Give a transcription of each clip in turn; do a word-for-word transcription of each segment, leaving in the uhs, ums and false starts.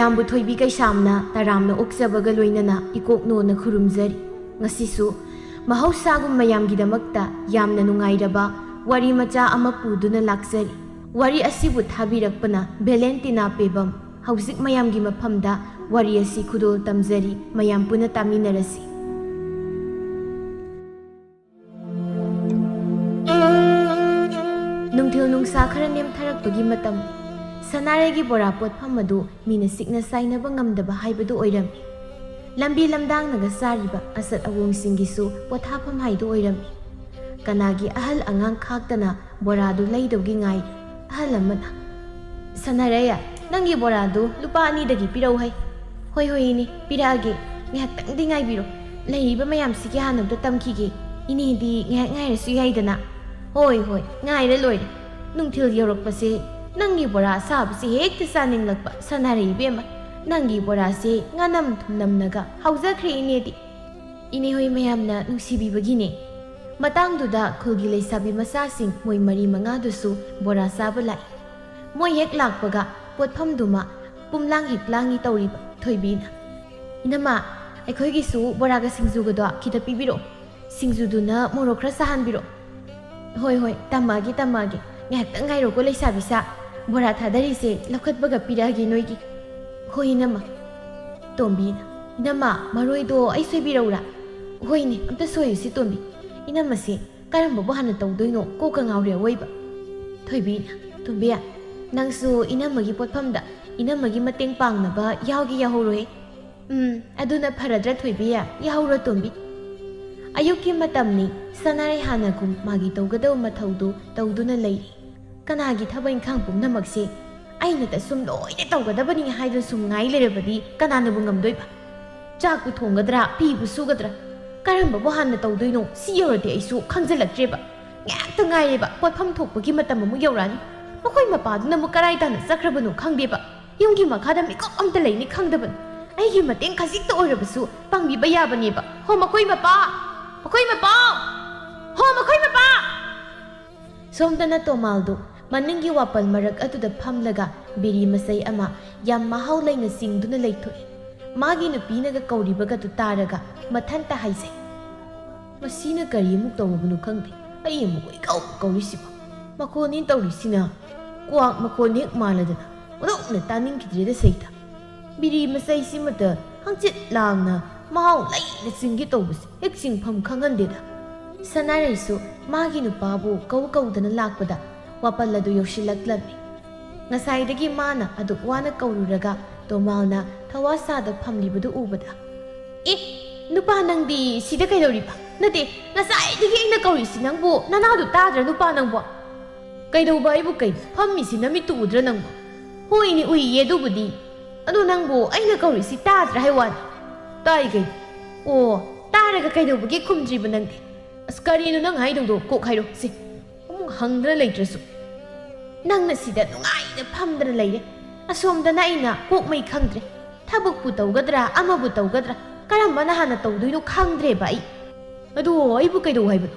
ꯃꯌꯥꯝꯕꯨ ꯊꯣꯏꯕꯤ ꯀꯩꯁꯥꯝꯅ ꯇꯔꯥꯝꯅ ꯑꯣꯛꯆꯕꯒ ꯂꯣꯏꯅꯅ ꯏꯀꯣꯛꯅꯣꯅ ꯈꯨꯔꯨꯝꯖꯔꯤ꯫ ꯉꯁꯤꯁꯨ ꯃꯍꯧꯁꯥꯒꯨꯝ ꯃꯌꯥꯝꯒꯤꯗꯃꯛꯇ ꯌꯥꯝꯅ ꯅꯨꯡꯉꯥꯏꯔꯕ ꯋꯥꯔꯤ ꯃꯆꯥ ꯑꯃ ꯄꯨꯗꯨꯅ ꯂꯥꯛꯆꯔꯤ꯫ ꯋꯥꯔꯤ ꯑꯁꯤꯕꯨ ꯊꯥꯕꯤꯔꯛꯄꯅ ꯚꯦꯂꯦꯟꯇꯤꯅꯥ ꯄꯦꯕꯝ꯫ ꯍꯧꯖꯤꯛ ꯃꯌꯥꯝꯒꯤ ꯃꯐꯝꯗ ꯋꯥꯔꯤ ꯑꯁꯤ ꯈꯨꯗꯣꯜ ꯇꯝꯖꯔꯤ, ꯃꯌꯥꯝ ꯄꯨꯟꯅ ꯇꯥꯃꯤꯟꯅꯔꯁꯤ꯫ ꯅꯨꯡꯊꯤꯜ ꯅꯨꯡꯁꯥ ꯈꯔ ꯅꯦꯝꯊꯔꯛꯄꯒꯤ ꯃꯇꯝ꯫ ꯁꯅꯥꯔꯩꯒꯤ ꯕꯣꯔꯥ ꯄꯣꯠꯐꯝ ꯑꯗꯨ ꯃꯤꯅ ꯁꯤꯛꯅ ꯁꯥꯏꯅꯕ ꯉꯝꯗꯕ ꯍꯥꯏꯕꯗꯨ ꯑꯣꯏꯔꯝꯃꯤ꯫ ꯂꯝꯕꯤ ꯂꯝꯗꯥꯡꯅꯒ ꯆꯥꯔꯤꯕ ꯑꯁꯠ ꯑꯋꯣꯡꯁꯤꯡꯒꯤꯁꯨ ꯄꯣꯊꯥꯐꯝ ꯍꯥꯏꯗꯨ ꯑꯣꯏꯔꯝꯃꯤ꯫ ꯀꯅꯥꯒꯤ ꯑꯍꯜ ꯑꯉꯥꯡ ꯈꯥꯛꯇꯅ ꯕꯣꯔꯥꯗꯨ ꯂꯩꯗꯧꯒꯤ ꯉꯥꯏ꯫ ꯑꯍꯜ ꯑꯃꯅ, "ꯁꯅꯥꯔꯩ, ꯅꯪꯒꯤ ꯕꯣꯔꯥꯗꯨ ꯂꯨꯄꯥ ꯑꯅꯤꯗꯒꯤ ꯄꯤꯔꯛꯎ ꯍꯩ꯫" "ꯍꯣꯏ, ꯍꯣꯏ, ꯏꯅꯦ, ꯄꯤꯔꯛꯑꯒꯦ꯫ ꯉꯥꯏꯍꯥꯛꯇꯪꯗꯤ ꯉꯥꯏꯕꯤꯔꯣ꯫ ꯂꯩꯔꯤꯕ ꯃꯌꯥꯝꯁꯤꯒꯤ ꯍꯥꯟꯅ ꯑꯝꯇ ꯇꯝꯈꯤꯒꯦ꯫ ꯏꯅꯦꯗꯤ ꯉꯥꯏꯍꯥꯛ ꯉꯥꯏꯔꯁꯨ ꯌꯥꯏꯗꯅ꯫" "ꯍꯣꯏ, ꯍꯣꯏ, ꯉꯥꯏꯔ ꯂꯣꯏꯔꯦ꯫ ꯅꯨꯡꯊꯤꯜ ꯌꯧꯔꯛꯄꯁꯦ ꯅꯪꯒꯤ ꯕꯣꯔꯥ ꯑꯁꯥꯕꯁꯤ ꯍꯦꯛꯇ ꯆꯥꯅꯤꯡꯂꯛꯄ, ꯁꯅꯥꯔꯩ ꯏꯕꯦꯝꯃ꯫ ꯅꯪꯒꯤ ꯕꯣꯔꯥꯁꯦ ꯉꯥꯅꯝ ꯊꯨꯝꯅꯝꯅꯒ ꯍꯥꯎꯖꯈ꯭ꯔꯦ ꯏꯅꯦꯗꯤ꯫" ꯏꯅꯦ ꯍꯣꯏ ꯃꯌꯥꯝꯅ ꯅꯨꯡꯁꯤꯕꯤꯕꯒꯤꯅꯦ꯫ ꯃꯇꯥꯡꯗꯨꯗ ꯈꯨꯜꯒꯤ ꯂꯩꯁꯥꯕꯤ ꯃꯆꯥꯁꯤꯡ ꯃꯣꯏ ꯃꯔꯤ ꯃꯉꯥꯗꯨꯁꯨ ꯕꯣꯔꯥ ꯆꯥꯕ ꯂꯥꯛꯏ꯫ ꯃꯣꯏ ꯍꯦꯛ ꯂꯥꯛꯄꯒ ꯄꯣꯠꯐꯝꯗꯨꯃ ꯄꯨꯝꯂꯥꯡ ꯍꯦꯛ ꯂꯥꯡꯉꯤ ꯇꯧꯔꯤꯕ ꯊꯣꯏꯕꯤꯅ꯫ "ꯏꯅꯝꯃ, ꯑꯩꯈꯣꯏꯒꯤꯁꯨ ꯕꯣꯔꯥꯒ ꯁꯤꯡꯖꯨꯒꯗꯣ ꯈꯤꯇ ꯄꯤꯕꯤꯔꯛꯑꯣ꯫ ꯁꯤꯡꯖꯨꯗꯨꯅ ꯃꯣꯔꯣꯛ ꯈꯔ ꯁꯥꯍꯟꯕꯤꯔꯛꯑꯣ꯫" "ꯍꯣꯏ, ꯍꯣꯏ, ꯇꯝꯃꯛꯑꯒꯦ, ꯇꯝꯃꯛꯑꯒꯦ꯫ ꯉꯥꯏꯍꯥꯛꯇꯪ ꯉꯥꯏꯔꯣꯀꯣ ꯂꯩꯁꯥꯕꯤꯁꯥ꯫ ꯕꯣꯔꯥ ꯊꯥꯗꯔꯤꯁꯦ ꯂꯧꯈꯠꯄꯒ ꯄꯤꯔꯛꯑꯒꯦ ꯅꯣꯏꯒꯤ꯫" "ꯍꯣꯏ, ꯏꯅꯝꯃ꯫" ꯇꯣꯝꯕꯤꯅ, "ꯏꯅꯝꯃ, ꯃꯔꯣꯏꯗꯣ ꯑꯩ ꯁꯣꯏꯕꯤꯔꯛꯎꯔꯥ?" "ꯍꯣꯏꯅꯦ, ꯑꯝꯇ ꯁꯣꯏꯌꯨꯁꯤ ꯇꯣꯝꯕꯤ꯫ ꯏꯅꯝꯃꯁꯦ ꯀꯔꯝꯕꯕꯨ ꯍꯥꯟꯅ ꯇꯧꯗꯣꯏꯅꯣ ꯀꯣꯛꯀ ꯉꯥꯎꯔꯦ ꯑꯋꯣꯏꯕ꯫" ꯊꯣꯏꯕꯤꯅ, "ꯇꯣꯝꯕꯤ, ꯅꯪꯁꯨ ꯏꯅꯝꯃꯒꯤ ꯄꯣꯠꯐꯝꯗ ꯏꯅꯝꯃꯒꯤ ꯃꯇꯦꯡ ꯄꯥꯡꯅꯕ ꯌꯥꯎꯒꯦ ꯌꯥꯎꯍꯧꯔꯣꯍꯦ꯫" "ꯎꯝ, ꯑꯗꯨꯅ ꯐꯔꯗ꯭ꯔꯥ ꯊꯣꯏꯕꯤ? ꯌꯥꯍꯧꯔꯣ ꯇꯣꯝꯕꯤ꯫" ꯑꯌꯨꯛꯀꯤ ꯃꯇꯝꯅꯤ꯫ ꯁꯅꯥꯔꯩ ꯍꯥꯟꯅꯒꯨꯝ ꯃꯥꯒꯤ ꯇꯧꯒꯗꯕ ꯃꯊꯧꯗꯨ ꯇꯧꯗꯨꯅ ꯂꯩꯔꯤ꯫ ꯀꯅꯥꯒꯤ ꯊꯕꯛ ꯏꯪꯈꯥꯡ ꯄꯨꯝꯅꯃꯛꯁꯦ ꯑꯩꯅꯇ ꯁꯨꯝ ꯂꯣꯏꯅ ꯇꯧꯒꯗꯕꯅꯤ ꯍꯥꯏꯗꯨꯅ ꯁꯨꯝ ꯉꯥꯏ ꯂꯩꯔꯕꯗꯤ ꯀꯅꯥꯅꯕꯨ ꯉꯝꯗꯣꯏꯕ? ꯆꯥꯛꯄꯨ ꯊꯣꯡꯒꯗ꯭ꯔꯥ, ꯐꯤꯕꯨ ꯁꯨꯒꯗ꯭ꯔꯥ? ꯀꯔꯝꯕꯕꯨ ꯍꯥꯟꯅ ꯇꯧꯗꯣꯏꯅꯣ? ꯁꯤ ꯌꯧꯔꯗꯤ ꯑꯩꯁꯨ ꯈꯪꯖꯤꯜꯂꯛꯇ꯭ꯔꯦꯕ꯫ ꯉꯥꯏꯍꯥꯛꯇ ꯉꯥꯏꯔꯦꯕ ꯄꯣꯠꯐꯝ ꯊꯣꯛꯄꯒꯤ ꯃꯇꯝ ꯑꯃꯨꯛ ꯌꯧꯔꯛꯑꯅꯤ꯫ ꯃꯈꯣꯏ ꯃꯄꯥꯗꯨꯅ ꯑꯃꯨꯛ ꯀꯔꯥꯏ ꯇꯥꯟꯅ ꯆꯠꯈ꯭ꯔꯕꯅꯣ ꯈꯪꯗꯦꯕ꯫ ꯌꯨꯝꯒꯤ ꯃꯈꯥꯗ ꯃꯤꯀꯨꯞ ꯑꯝꯇ ꯂꯩꯅꯤ ꯈꯪꯗꯕꯅꯤ꯫ ꯑꯩꯒꯤ ꯃꯇꯦꯡ ꯈꯖꯤꯛꯇ ꯑꯣꯏꯔꯕꯁꯨ ꯄꯥꯡꯕꯤꯕ ꯌꯥꯕꯅꯦꯕ꯫ "ꯍꯣ, ꯃꯈꯣꯏ ꯃꯄꯥ! ꯃꯈꯣꯏ ꯃꯄꯥ! ꯍꯣ, ꯃꯈꯣꯏ ꯃꯄꯥ!" ꯁꯣꯝꯗꯅ ꯇꯣꯃꯥꯜꯗꯨ ꯃꯅꯤꯡꯒꯤ ꯋꯥꯄꯜ ꯃꯔꯛ ꯑꯗꯨꯗ ꯐꯝꯂꯒ ꯕꯤꯔꯤ ꯃꯆꯩ ꯑꯃ ꯌꯥꯝ ꯃꯍꯥꯎ ꯂꯩꯅ ꯆꯤꯡꯗꯨꯅ ꯂꯩꯊꯣꯛꯏ꯫ ꯃꯥꯒꯤ ꯅꯨꯄꯤꯅꯒ ꯀꯧꯔꯤꯕꯒꯗꯨ ꯇꯥꯔꯒ ꯃꯊꯟꯇ ꯍꯥꯏꯖꯩ, "ꯃꯁꯤꯅ ꯀꯔꯤꯃꯨꯛ ꯇꯧꯔꯕꯅꯣ ꯈꯪꯗꯦ, ꯑꯩ ꯑꯃꯨꯛ ꯀꯣꯏꯀꯧ ꯀꯧꯔꯤꯁꯤꯕꯣ? ꯃꯈꯣꯟꯅꯤ ꯇꯧꯔꯤꯁꯤꯅ ꯀ꯭ꯋꯥꯛ ꯃꯈꯣꯟ ꯍꯦꯛ ꯃꯥꯜꯂꯗꯅ ꯑꯣꯟꯊꯣꯛꯅ ꯇꯥꯅꯤꯡꯈꯤꯗ꯭ꯔꯦꯗ ꯁꯩꯇ꯫ ꯕꯤꯔꯤ ꯃꯆꯩꯁꯤꯃꯇ ꯍꯪꯆꯤꯠ ꯂꯥꯡꯅ ꯃꯍꯥꯎ ꯂꯩꯅ ꯆꯤꯡꯒꯦ ꯇꯧꯕꯁꯦ ꯍꯦꯛ ꯆꯤꯡꯐꯝ ꯈꯪꯍꯟꯗꯦꯗ꯫" ꯁꯅꯥꯔꯩꯁꯨ ꯃꯥꯒꯤ ꯅꯨꯄꯥꯕꯨ ꯀꯧ ꯀꯧꯗꯅ ꯂꯥꯛꯄꯗ ꯋꯥꯄꯜ ꯑꯗꯨ ꯌꯧꯁꯤꯜꯂꯛꯂꯝꯃꯤ꯫ ꯉꯁꯥꯏꯗꯒꯤ ꯃꯥꯅ ꯑꯗꯨꯛ ꯋꯥꯅ ꯀꯧꯔꯨꯔꯒ ꯇꯣꯃꯥꯜꯅ ꯊꯋꯥ ꯁꯥꯗ ꯐꯝꯂꯤꯕꯗꯨ ꯎꯕꯗ, "ꯑꯦ, ꯅꯨꯄꯥ ꯅꯪꯗꯤ ꯁꯤꯗ ꯀꯩꯗꯧꯔꯤꯕ? ꯅꯠꯇꯦ, ꯉꯁꯥꯏꯗꯒꯤ ꯑꯩꯅ ꯀꯧꯔꯤꯁꯤ ꯅꯪꯕꯨ ꯅꯅꯥꯗꯨ ꯇꯥꯗ꯭ꯔꯥ ꯅꯨꯄꯥ ꯅꯪꯕꯨ?" "ꯀꯩꯗꯧꯕ ꯑꯩꯕꯨ ꯀꯩꯅꯣ? ꯐꯝꯃꯤꯁꯤ ꯅꯃꯤꯠꯇꯨ ꯎꯗ꯭ꯔꯥ ꯅꯪꯕꯨ?" "ꯍꯣꯏꯅꯦ ꯎꯏꯌꯦ ꯑꯗꯨꯕꯨꯗꯤ꯫ ꯑꯗꯨ ꯅꯪꯕꯨ ꯑꯩꯅ ꯀꯧꯔꯤꯁꯤ ꯇꯥꯗ꯭ꯔꯥ ꯍꯥꯏ ꯋꯥꯅꯤ?" "ꯇꯥꯏ ꯀꯩꯅꯣ?" "ꯑꯣ, ꯇꯥꯔꯒ ꯀꯩꯗꯧꯕꯒꯤ ꯈꯨꯝꯗ꯭ꯔꯤꯕ ꯅꯪꯗꯤ? ꯑꯁ ꯀꯔꯤꯅꯣ ꯅꯪ ꯍꯥꯏꯗꯧꯗꯣ ꯀꯣꯛ ꯍꯥꯏꯔꯣ ꯁꯤ꯫ ꯑꯃꯨꯛ ꯍꯪꯗꯅ ꯂꯩꯇ꯭ꯔꯁꯨ꯫ ꯅꯪꯅ ꯁꯤꯗ ꯅꯨꯡꯉꯥꯏꯅ ꯐꯝꯗꯅ ꯂꯩꯔꯦ꯫ ꯑꯁꯣꯝꯗꯅ ꯑꯩꯅ ꯀꯣꯛ ꯃꯩ ꯈꯪꯗ꯭ꯔꯦ꯫ ꯊꯕꯛꯄꯨ ꯇꯧꯒꯗ꯭ꯔꯥ ꯑꯃꯕꯨ ꯇꯧꯒꯗ꯭ꯔꯥ ꯀꯔꯝꯕꯅ ꯍꯥꯟꯅ ꯇꯧꯗꯣꯏꯅꯣ ꯈꯪꯗ꯭ꯔꯦꯕ ꯑꯩ꯫ ꯑꯗꯣ ꯑꯩꯕꯨ ꯀꯩꯗꯧ ꯍꯥꯏꯕꯅꯣ?"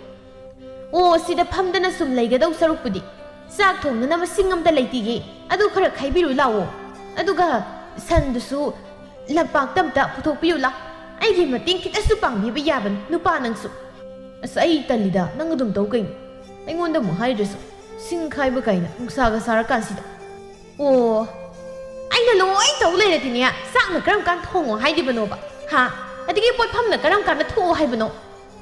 "ꯑꯣ, ꯁꯤꯗ ꯐꯝꯗꯅ ꯁꯨꯝ ꯂꯩꯒꯗꯧ ꯁꯔꯨꯛꯄꯨꯗꯤ ꯆꯥꯛ ꯊꯣꯡꯅꯅꯕ ꯁꯤꯡ ꯑꯝꯇ ꯂꯩꯇꯤꯌꯦ꯫ ꯑꯗꯨ ꯈꯔ ꯈꯥꯏꯕꯤꯔꯨ ꯂꯥꯛꯑꯣ꯫ ꯑꯗꯨꯒ ꯁꯟꯗꯨꯁꯨ ꯂꯝꯄꯥꯛꯇ ꯑꯝꯇ ꯄꯨꯊꯣꯛꯄꯤꯌꯨ ꯂꯥꯎ꯫ ꯑꯩꯒꯤ ꯃꯇꯦꯡ ꯈꯤꯇꯁꯨ ꯄꯥꯡꯕꯤꯕ ꯌꯥꯕꯅꯤ ꯅꯨꯄꯥ ꯅꯪꯁꯨ꯫" "ꯑꯁ ꯑꯩ ꯇꯜꯂꯤꯗ, ꯅꯪ ꯑꯗꯨꯝ ꯇꯧ ꯀꯩꯅꯣ꯫ ꯑꯩꯉꯣꯟꯗ ꯑꯃꯨꯛ ꯍꯥꯏꯗ꯭ꯔꯁꯨ ꯁꯤꯡ ꯈꯥꯏꯕ ꯀꯥꯏꯅ ꯅꯨꯡꯁꯥꯒ ꯁꯥꯔꯀꯥꯟꯁꯤꯗ꯫ ꯑꯣ, ꯑꯩꯅ ꯂꯣꯏ ꯇꯧ ꯂꯩꯔꯗꯤꯅꯦ ꯆꯥꯛꯅ ꯀꯔꯝ ꯀꯥꯟ ꯊꯣꯡꯉꯣ ꯍꯥꯏꯗꯤꯕꯅꯣꯕ? ꯍꯥ? ꯑꯗꯒꯤ ꯄꯣꯠꯐꯝꯅ ꯀꯔꯝ ꯀꯥꯟꯗ ꯊꯣꯛꯑꯣ ꯍꯥꯏꯕꯅꯣ?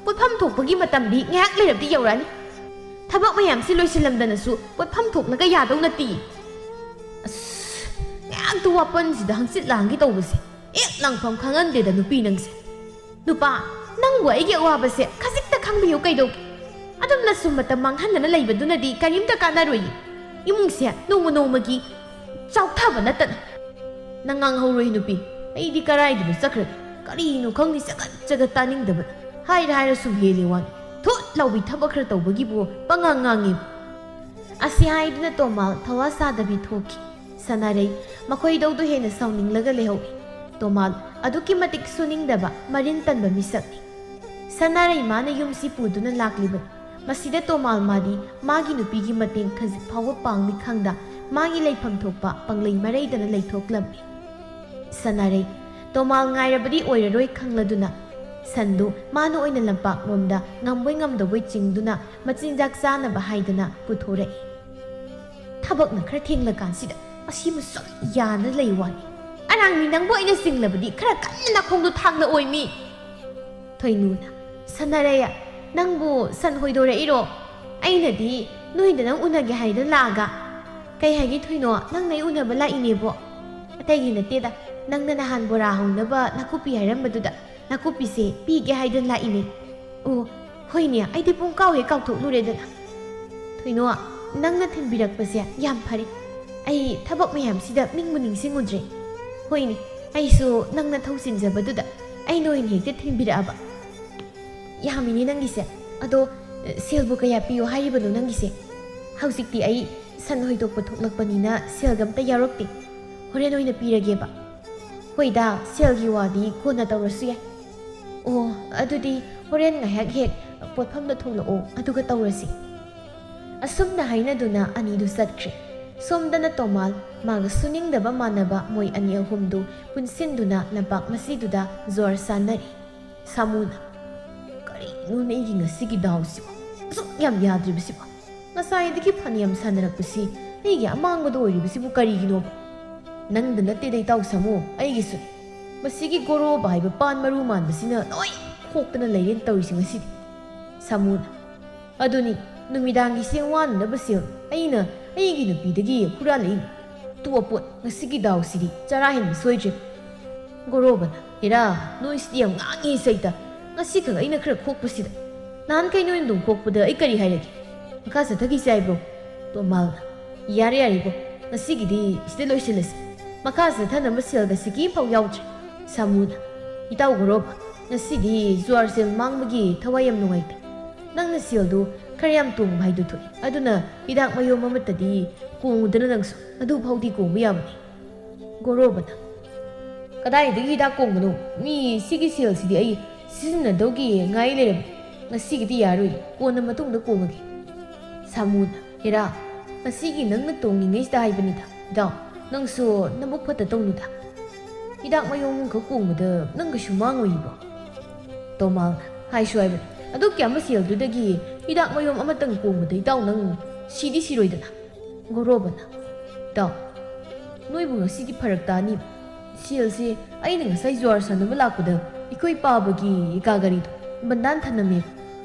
ꯄꯣꯠꯐꯝ ꯊꯣꯛꯄꯒꯤ ꯃꯇꯝꯗꯤ ꯉꯥꯏꯍꯥꯛ ꯂꯩꯔꯕꯗꯤ ꯌꯧꯔꯛꯑꯅꯤ꯫ ꯊꯕꯛ ꯃꯌꯥꯝꯁꯤ ꯂꯣꯏꯁꯤꯜꯂꯝꯗꯅꯁꯨ ꯄꯣꯠꯐꯝ ꯊꯣꯛꯂꯒ ꯌꯥꯗꯧ ꯅꯠꯇꯦ꯫" ꯑꯁ, ꯉꯥꯏꯍꯥꯛꯇ ꯋꯥꯄꯟꯁꯤꯗ ꯍꯪꯆꯤꯠ ꯂꯥꯡꯒꯦ ꯇꯧꯕꯁꯦ ꯍꯦꯛ ꯂꯥꯡꯐꯝ ꯈꯪꯍꯟꯗꯦꯗ ꯅꯨꯄꯤ ꯅꯪꯁꯦ꯫ ꯅꯨꯄꯥ, ꯅꯪꯕꯨ ꯑꯩꯒꯤ ꯑꯋꯥꯕꯁꯦ ꯈꯖꯤꯛꯇ ꯈꯪꯕꯤꯌꯨ ꯀꯩꯗꯧꯒꯦ? ꯑꯗꯨꯝꯅ ꯁꯨꯝ ꯃꯇꯝ ꯃꯥꯡꯍꯟꯗꯅ ꯂꯩꯕꯗꯨꯅꯗꯤ ꯀꯔꯤꯝꯇ ꯀꯥꯟꯅꯔꯣꯏꯌꯦ꯫ ꯏꯃꯨꯡꯁꯦ ꯅꯣꯡꯃ ꯅꯣꯡꯃꯒꯤ ꯆꯥꯎꯊꯕ ꯅꯠꯇꯅ꯫ "ꯅꯪ ꯉꯥꯡꯍꯧꯔꯣꯏ ꯅꯨꯄꯤ, ꯑꯩꯗꯤ ꯀꯔꯥꯏꯗꯅꯣ ꯆꯠꯈ꯭ꯔꯒꯦ? ꯀꯔꯤꯅꯣ ꯈꯪꯗꯦ, ꯆꯒꯠ ꯆꯒꯠ ꯇꯥꯅꯤꯡꯗꯕꯅ꯫ ꯍꯥꯏꯔ ꯍꯥꯏꯔ ꯁꯨꯝ ꯍꯦꯜꯂꯤ ꯋꯥꯅꯤ꯫ ꯊꯨꯠ ꯂꯥꯎꯕꯤ ꯊꯕꯛ ꯈꯔ ꯇꯧꯕꯒꯤꯕꯨ ꯄꯉꯥꯡ ꯉꯥꯡꯉꯤ꯫" ꯑꯁꯤ ꯍꯥꯏꯗꯨꯅ ꯇꯣꯃꯥꯜ ꯊꯋꯥ ꯁꯥꯗꯕꯤ ꯊꯣꯛꯈꯤ꯫ ꯁꯅꯥꯔꯩ ꯃꯈꯣꯏꯗꯧꯗꯨ ꯍꯦꯟꯅ ꯁꯥꯎꯅꯤꯡꯂꯒ ꯂꯩꯍꯧꯏ꯫ ꯇꯣꯃꯥꯜ ꯑꯗꯨꯛꯀꯤ ꯃꯇꯤꯛ ꯁꯨꯅꯤꯡꯗꯕ ꯃꯔꯤꯟ ꯇꯟꯕ ꯃꯤꯁꯛꯅꯤ꯫ ꯁꯅꯥꯔꯩ ꯃꯥꯅ ꯌꯨꯝꯁꯤ ꯄꯨꯗꯨꯅ ꯂꯥꯛꯂꯤꯕꯅꯤ꯫ ꯃꯁꯤꯗ ꯇꯣꯃꯥꯜ ꯃꯥꯗꯤ ꯃꯥꯒꯤ ꯅꯨꯄꯤꯒꯤ ꯃꯇꯦꯡ ꯈꯖꯤꯛ ꯐꯥꯎꯕ ꯄꯥꯡꯅꯤ ꯈꯪꯗ ꯃꯥꯒꯤ ꯂꯩꯐꯝ ꯊꯣꯛꯄ ꯄꯪꯂꯩ ꯃꯔꯩꯗꯅ ꯂꯩꯊꯣꯛꯂꯝꯃꯤ꯫ ꯁꯅꯥꯔꯩ, ꯇꯣꯃꯥꯜ ꯉꯥꯏꯔꯕꯗꯤ ꯑꯣꯏꯔꯔꯣꯏ ꯈꯪꯂꯗꯨꯅ ꯁꯟꯗꯨ ꯃꯥꯅ ꯑꯣꯏꯅ ꯂꯝꯄꯥꯛꯂꯣꯝꯗ ꯉꯝꯕꯣꯏ ꯉꯝꯗꯕꯣꯏ ꯆꯤꯡꯗꯨꯅ ꯃꯆꯤꯟꯖꯥꯛ ꯆꯥꯅꯕ ꯍꯥꯏꯗꯅ ꯄꯨꯊꯣꯔꯛꯏ꯫ ꯊꯕꯛꯅ ꯈꯔ ꯊꯦꯡꯂꯀꯥꯟꯁꯤꯗ ꯑꯁꯤꯃ ꯁꯨꯝ ꯌꯥꯅ ꯂꯩ ꯋꯥꯅꯤ꯫ ꯑꯔꯥꯡꯕꯤ, ꯅꯪꯕꯨ ꯑꯩꯅ ꯆꯤꯡꯂꯕꯗꯤ ꯈꯔ ꯀꯟꯅ ꯅꯈꯣꯡꯗꯣ ꯊꯥꯡꯂꯛꯑꯣꯏꯃꯤ꯫ ꯊꯣꯏꯅꯨꯅ, ꯁꯅꯥꯔꯩ, ꯅꯪꯕꯨ ꯁꯟ ꯍꯣꯏꯗꯣꯔꯛꯏꯔꯣ? ꯑꯩꯅꯗꯤ ꯅꯣꯏꯗ ꯅꯪ ꯎꯅꯒꯦ ꯍꯥꯏꯗꯅ ꯂꯥꯛꯑꯒ꯫ ꯀꯩ ꯍꯥꯏꯒꯦ ꯊꯣꯏꯅꯣ, ꯅꯪꯅ ꯑꯩ ꯎꯅꯕ ꯂꯥꯛꯏꯅꯦꯕꯣ? ꯑꯇꯩꯒꯤ ꯅꯠꯇꯦꯗ, ꯅꯪꯅ ꯅꯍꯥꯟ ꯕꯣꯔꯥ ꯍꯧꯅꯕ ꯅꯥꯀꯨꯞꯄꯤ ꯍꯥꯏꯔꯝꯕꯗꯨꯗ ꯅꯥꯀꯨꯞꯄꯤꯁꯦ ꯄꯤꯒꯦ ꯍꯥꯏꯗꯅ ꯂꯥꯛꯏꯅꯦ꯫ ꯑꯣ, ꯍꯣꯏꯅꯦ, ꯑꯩꯗꯤ ꯄꯨꯡ ꯀꯥꯎ ꯍꯦꯛ ꯀꯥꯎꯊꯣꯛꯂꯨꯔꯦꯗꯅ꯫ ꯊꯣꯏꯅꯣ, ꯅꯪꯅ ꯊꯤꯟꯕꯤꯔꯛꯄꯁꯦ ꯌꯥꯝ ꯐꯔꯦ꯫ ꯑꯩ ꯊꯕꯛ ꯃꯌꯥꯝꯁꯤꯗ ꯅꯤꯡꯕꯨ ꯅꯤꯡꯁꯤꯡꯉꯨꯗ꯭ꯔꯦ꯫ ꯍꯣꯏꯅꯦ, ꯑꯩꯁꯨ ꯅꯪꯅ ꯊꯧ ꯆꯤꯟꯖꯕꯗꯨꯗ ꯑꯩꯅ ꯑꯣꯏꯅ ꯍꯦꯛꯇ ꯊꯤꯟꯕꯤꯔꯛꯑꯕ꯫ ꯌꯥꯝꯃꯤꯅꯦ ꯅꯪꯒꯤꯁꯦ꯫ ꯑꯗꯣ, ꯁꯦꯜꯕꯨ ꯀꯌꯥ ꯄꯤꯌꯣ ꯍꯥꯏꯔꯤꯕꯅꯣ ꯅꯪꯒꯤꯁꯦ? ꯍꯧꯖꯤꯛꯇꯤ ꯑꯩ ꯁꯟ ꯍꯣꯏꯗꯣꯛꯄ ꯊꯣꯛꯂꯛꯄꯅꯤꯅ ꯁꯦꯜꯒ ꯑꯝꯇ ꯌꯥꯎꯔꯛꯇꯦ꯫ ꯍꯣꯔꯦꯟ ꯑꯣꯏꯅ ꯄꯤꯔꯒꯦꯕ꯫ ꯍꯣꯏꯗ, ꯁꯦꯜꯒꯤ ꯋꯥꯗꯤ ꯀꯣꯟꯅ ꯇꯧꯔꯁꯨ ꯌꯥꯏ꯫ ꯑꯣ, ꯑꯗꯨꯗꯤ ꯍꯣꯔꯦꯟ ꯉꯥꯏꯍꯥꯛ ꯍꯦꯛ ꯄꯣꯠꯐꯝꯗ ꯊꯣꯛꯂꯛꯑꯣ, ꯑꯗꯨꯒ ꯇꯧꯔꯁꯤ꯫ ꯑꯁꯨꯝꯅ ꯍꯥꯏꯅꯗꯨꯅ ꯑꯅꯤꯗꯨ ꯆꯠꯈ꯭ꯔꯦ꯫ ꯁꯣꯝꯗꯅ ꯇꯣꯃꯥꯜ, ꯃꯥꯒ ꯁꯨꯅꯤꯡꯗꯕ ꯃꯥꯟꯅꯕ ꯃꯣꯏ ꯑꯅꯤ ꯑꯍꯨꯝꯗꯨ ꯄꯨꯟꯁꯤꯟꯗꯨꯅ ꯂꯝꯄꯥꯛ ꯃꯁꯤꯗꯨꯗ ꯖ꯭ꯋꯥꯔ ꯁꯥꯟꯅꯔꯤ꯫ ꯁꯥꯃꯨꯅ, "ꯀꯔꯤꯅꯣꯅꯦ ꯑꯩꯒꯤ ꯉꯁꯤꯒꯤ ꯗꯥꯎꯁꯤꯕꯣ? ꯑꯁꯨꯛ ꯌꯥꯝ ꯌꯥꯗ꯭ꯔꯤꯕꯁꯤꯕꯣ? ꯉꯁꯥꯏꯗꯒꯤ ꯐꯅꯌꯥꯝ ꯁꯥꯟꯅꯔꯛꯄꯁꯤ ꯑꯩꯒꯤ ꯑꯃꯥꯡꯕꯗ ꯑꯣꯏꯔꯤꯕꯁꯤꯕꯨ ꯀꯔꯤꯒꯤꯅꯣꯕ?" "ꯅꯪꯗ ꯅꯠꯇꯦꯗ ꯏꯇꯥꯎ ꯁꯥꯃꯨ, ꯑꯩꯒꯤꯁꯨꯅꯤ꯫ ꯃꯁꯤꯒꯤ ꯒꯣꯔꯣꯕ ꯍꯥꯏꯕ ꯄꯥꯟ ꯃꯔꯨ ꯃꯥꯟꯕꯁꯤꯅ ꯂꯣꯏ ꯈꯣꯛꯇꯅ ꯂꯩꯔꯦꯅ ꯇꯧꯔꯤꯁꯤ ꯉꯁꯤꯗꯤ꯫" ꯁꯥꯃꯨꯅ, "ꯑꯗꯨꯅꯤ, ꯅꯨꯃꯤꯗꯥꯡꯒꯤ ꯆꯦꯡ ꯋꯥꯅꯅꯕ ꯁꯦꯜ ꯑꯩꯅ ꯑꯩꯒꯤ ꯅꯨꯄꯤꯗꯒꯤ ꯍꯨꯔꯥꯜꯂꯛꯏꯅꯤ꯫ ꯇꯣꯛꯑꯄꯣꯠ, ꯉꯁꯤꯒꯤ ꯗꯥꯎꯁꯤꯗꯤ ꯆꯔꯥ ꯍꯦꯟꯕ ꯁꯣꯏꯗ꯭ꯔꯦ꯫" ꯒꯣꯔꯣꯕꯅ, "ꯍꯦꯔꯥ, ꯅꯣꯏꯁꯤꯗꯤ ꯌꯥꯝ ꯉꯥꯡꯉꯤ ꯁꯩꯇ꯫ ꯉꯁꯤꯈꯛ ꯑꯩꯅ ꯈꯔ ꯈꯣꯛꯄꯁꯤꯗ꯫ ꯅꯍꯥꯟꯈꯩ ꯅꯣꯏꯅ ꯑꯗꯨꯝ ꯈꯣꯛꯄꯗ ꯑꯩ ꯀꯔꯤ ꯍꯥꯏꯔꯒꯦ? ꯃꯈꯥ ꯆꯠꯊꯈꯤꯁꯤ ꯍꯥꯏꯕ꯭ꯔꯣ?" ꯇꯣꯃꯥꯜꯅ, "ꯌꯥꯔꯦ, ꯌꯥꯔꯦ ꯏꯕꯣ, ꯉꯁꯤꯒꯤꯗꯤ ꯁꯤꯗ ꯂꯣꯏꯁꯤꯜꯂꯁꯤ꯫ ꯃꯈꯥ ꯆꯠꯊꯅꯕ ꯁꯦꯜꯒ ꯁꯤꯀꯤ ꯑꯃꯐꯥꯎ ꯌꯥꯎꯗ꯭ꯔꯦ꯫" ꯁꯥꯃꯨꯅ, "ꯏꯇꯥꯎ ꯒꯣꯔꯣꯕ, ꯉꯁꯤꯗꯤ ꯖ꯭ꯋꯥꯔ ꯁꯦꯜ ꯃꯥꯡꯕꯒꯤ ꯊꯋꯥꯏ ꯌꯥꯝ ꯅꯨꯡꯉꯥꯏꯇꯦ꯫ ꯅꯪꯅ ꯁꯦꯜꯗꯨ ꯈꯔ ꯌꯥꯝ ꯇꯣꯡꯕ ꯍꯥꯏꯗꯨ ꯊꯣꯛꯏ꯫ ꯑꯗꯨꯅ ꯍꯤꯗꯥꯛ ꯃꯌꯣꯝ ꯑꯃꯠꯇꯗꯤ ꯀꯣꯡꯉꯨꯗꯅ ꯅꯪꯁꯨ꯫ ꯑꯗꯨ ꯐꯥꯎꯗꯤ ꯀꯣꯡꯕ ꯌꯥꯕꯅꯤ꯫" ꯒꯣꯔꯣꯕꯅ, "ꯀꯗꯥꯏꯗꯒꯤ ꯍꯤꯗꯥꯛ ꯀꯣꯡꯕꯅꯣ? ꯃꯤ ꯁꯤꯒꯤ ꯁꯦꯜꯁꯤꯗꯤ ꯑꯩ ꯁꯤꯖꯤꯟꯅꯗꯧꯒꯤ ꯉꯥꯏ ꯂꯩꯔꯕꯅꯤ꯫ "ꯉꯁꯤꯒꯤꯗꯤ ꯌꯥꯔꯣꯏ, ꯀꯣꯟꯅ ꯃꯇꯨꯡꯗ ꯀꯣꯡꯉꯒꯦ꯫" ꯁꯥꯃꯨꯅ, "ꯍꯦꯔꯥ, ꯉꯁꯤꯒꯤ ꯅꯪꯅ ꯇꯣꯡꯉꯤꯉꯩꯁꯤꯗ ꯍꯥꯏꯕꯅꯤꯗ꯫ ꯏꯇꯥꯎ, ꯅꯪꯁꯨ ꯅꯕꯨꯛ ꯐꯠꯇ ꯇꯧꯅꯨꯗ꯫ ꯍꯤꯗꯥꯛ ꯃꯌꯣꯝ ꯑꯃꯈꯛ ꯀꯣꯡꯕꯗ ꯅꯪ ꯀꯩꯁꯨ ꯃꯥꯡꯉꯣꯏꯕ꯫" ꯇꯣꯃꯥꯜꯅ, "ꯍꯥꯏꯁꯨ ꯍꯥꯏꯕꯅꯤ, ꯑꯗꯨꯛ ꯌꯥꯝꯕ ꯁꯦꯜꯗꯨꯗꯒꯤ ꯍꯤꯗꯥꯛ ꯃꯌꯣꯝ ꯑꯃꯇꯪ ꯀꯣꯡꯕꯗ ꯏꯇꯥꯎ ꯅꯪ ꯁꯤꯗꯤ ꯁꯤꯔꯣꯏꯗꯅ?" ꯒꯣꯔꯣꯕꯅ, "ꯏꯇꯥꯎ, ꯅꯣꯏꯕꯨ ꯉꯁꯤꯗꯤ ꯐꯔꯛ ꯇꯥꯅꯤ꯫ ꯁꯦꯜꯁꯦ ꯑꯩꯅ ꯉꯁꯥꯏ ꯖꯨꯋꯥꯔ ꯁꯥꯟꯅꯕ ꯂꯥꯛꯄꯗ ꯑꯩꯈꯣꯏ ꯄꯥꯕꯒꯤ ꯀꯥ ꯒꯥꯔꯤꯗꯣ ꯕꯟꯗꯥꯟ ꯊꯅꯝꯃꯦꯕ꯫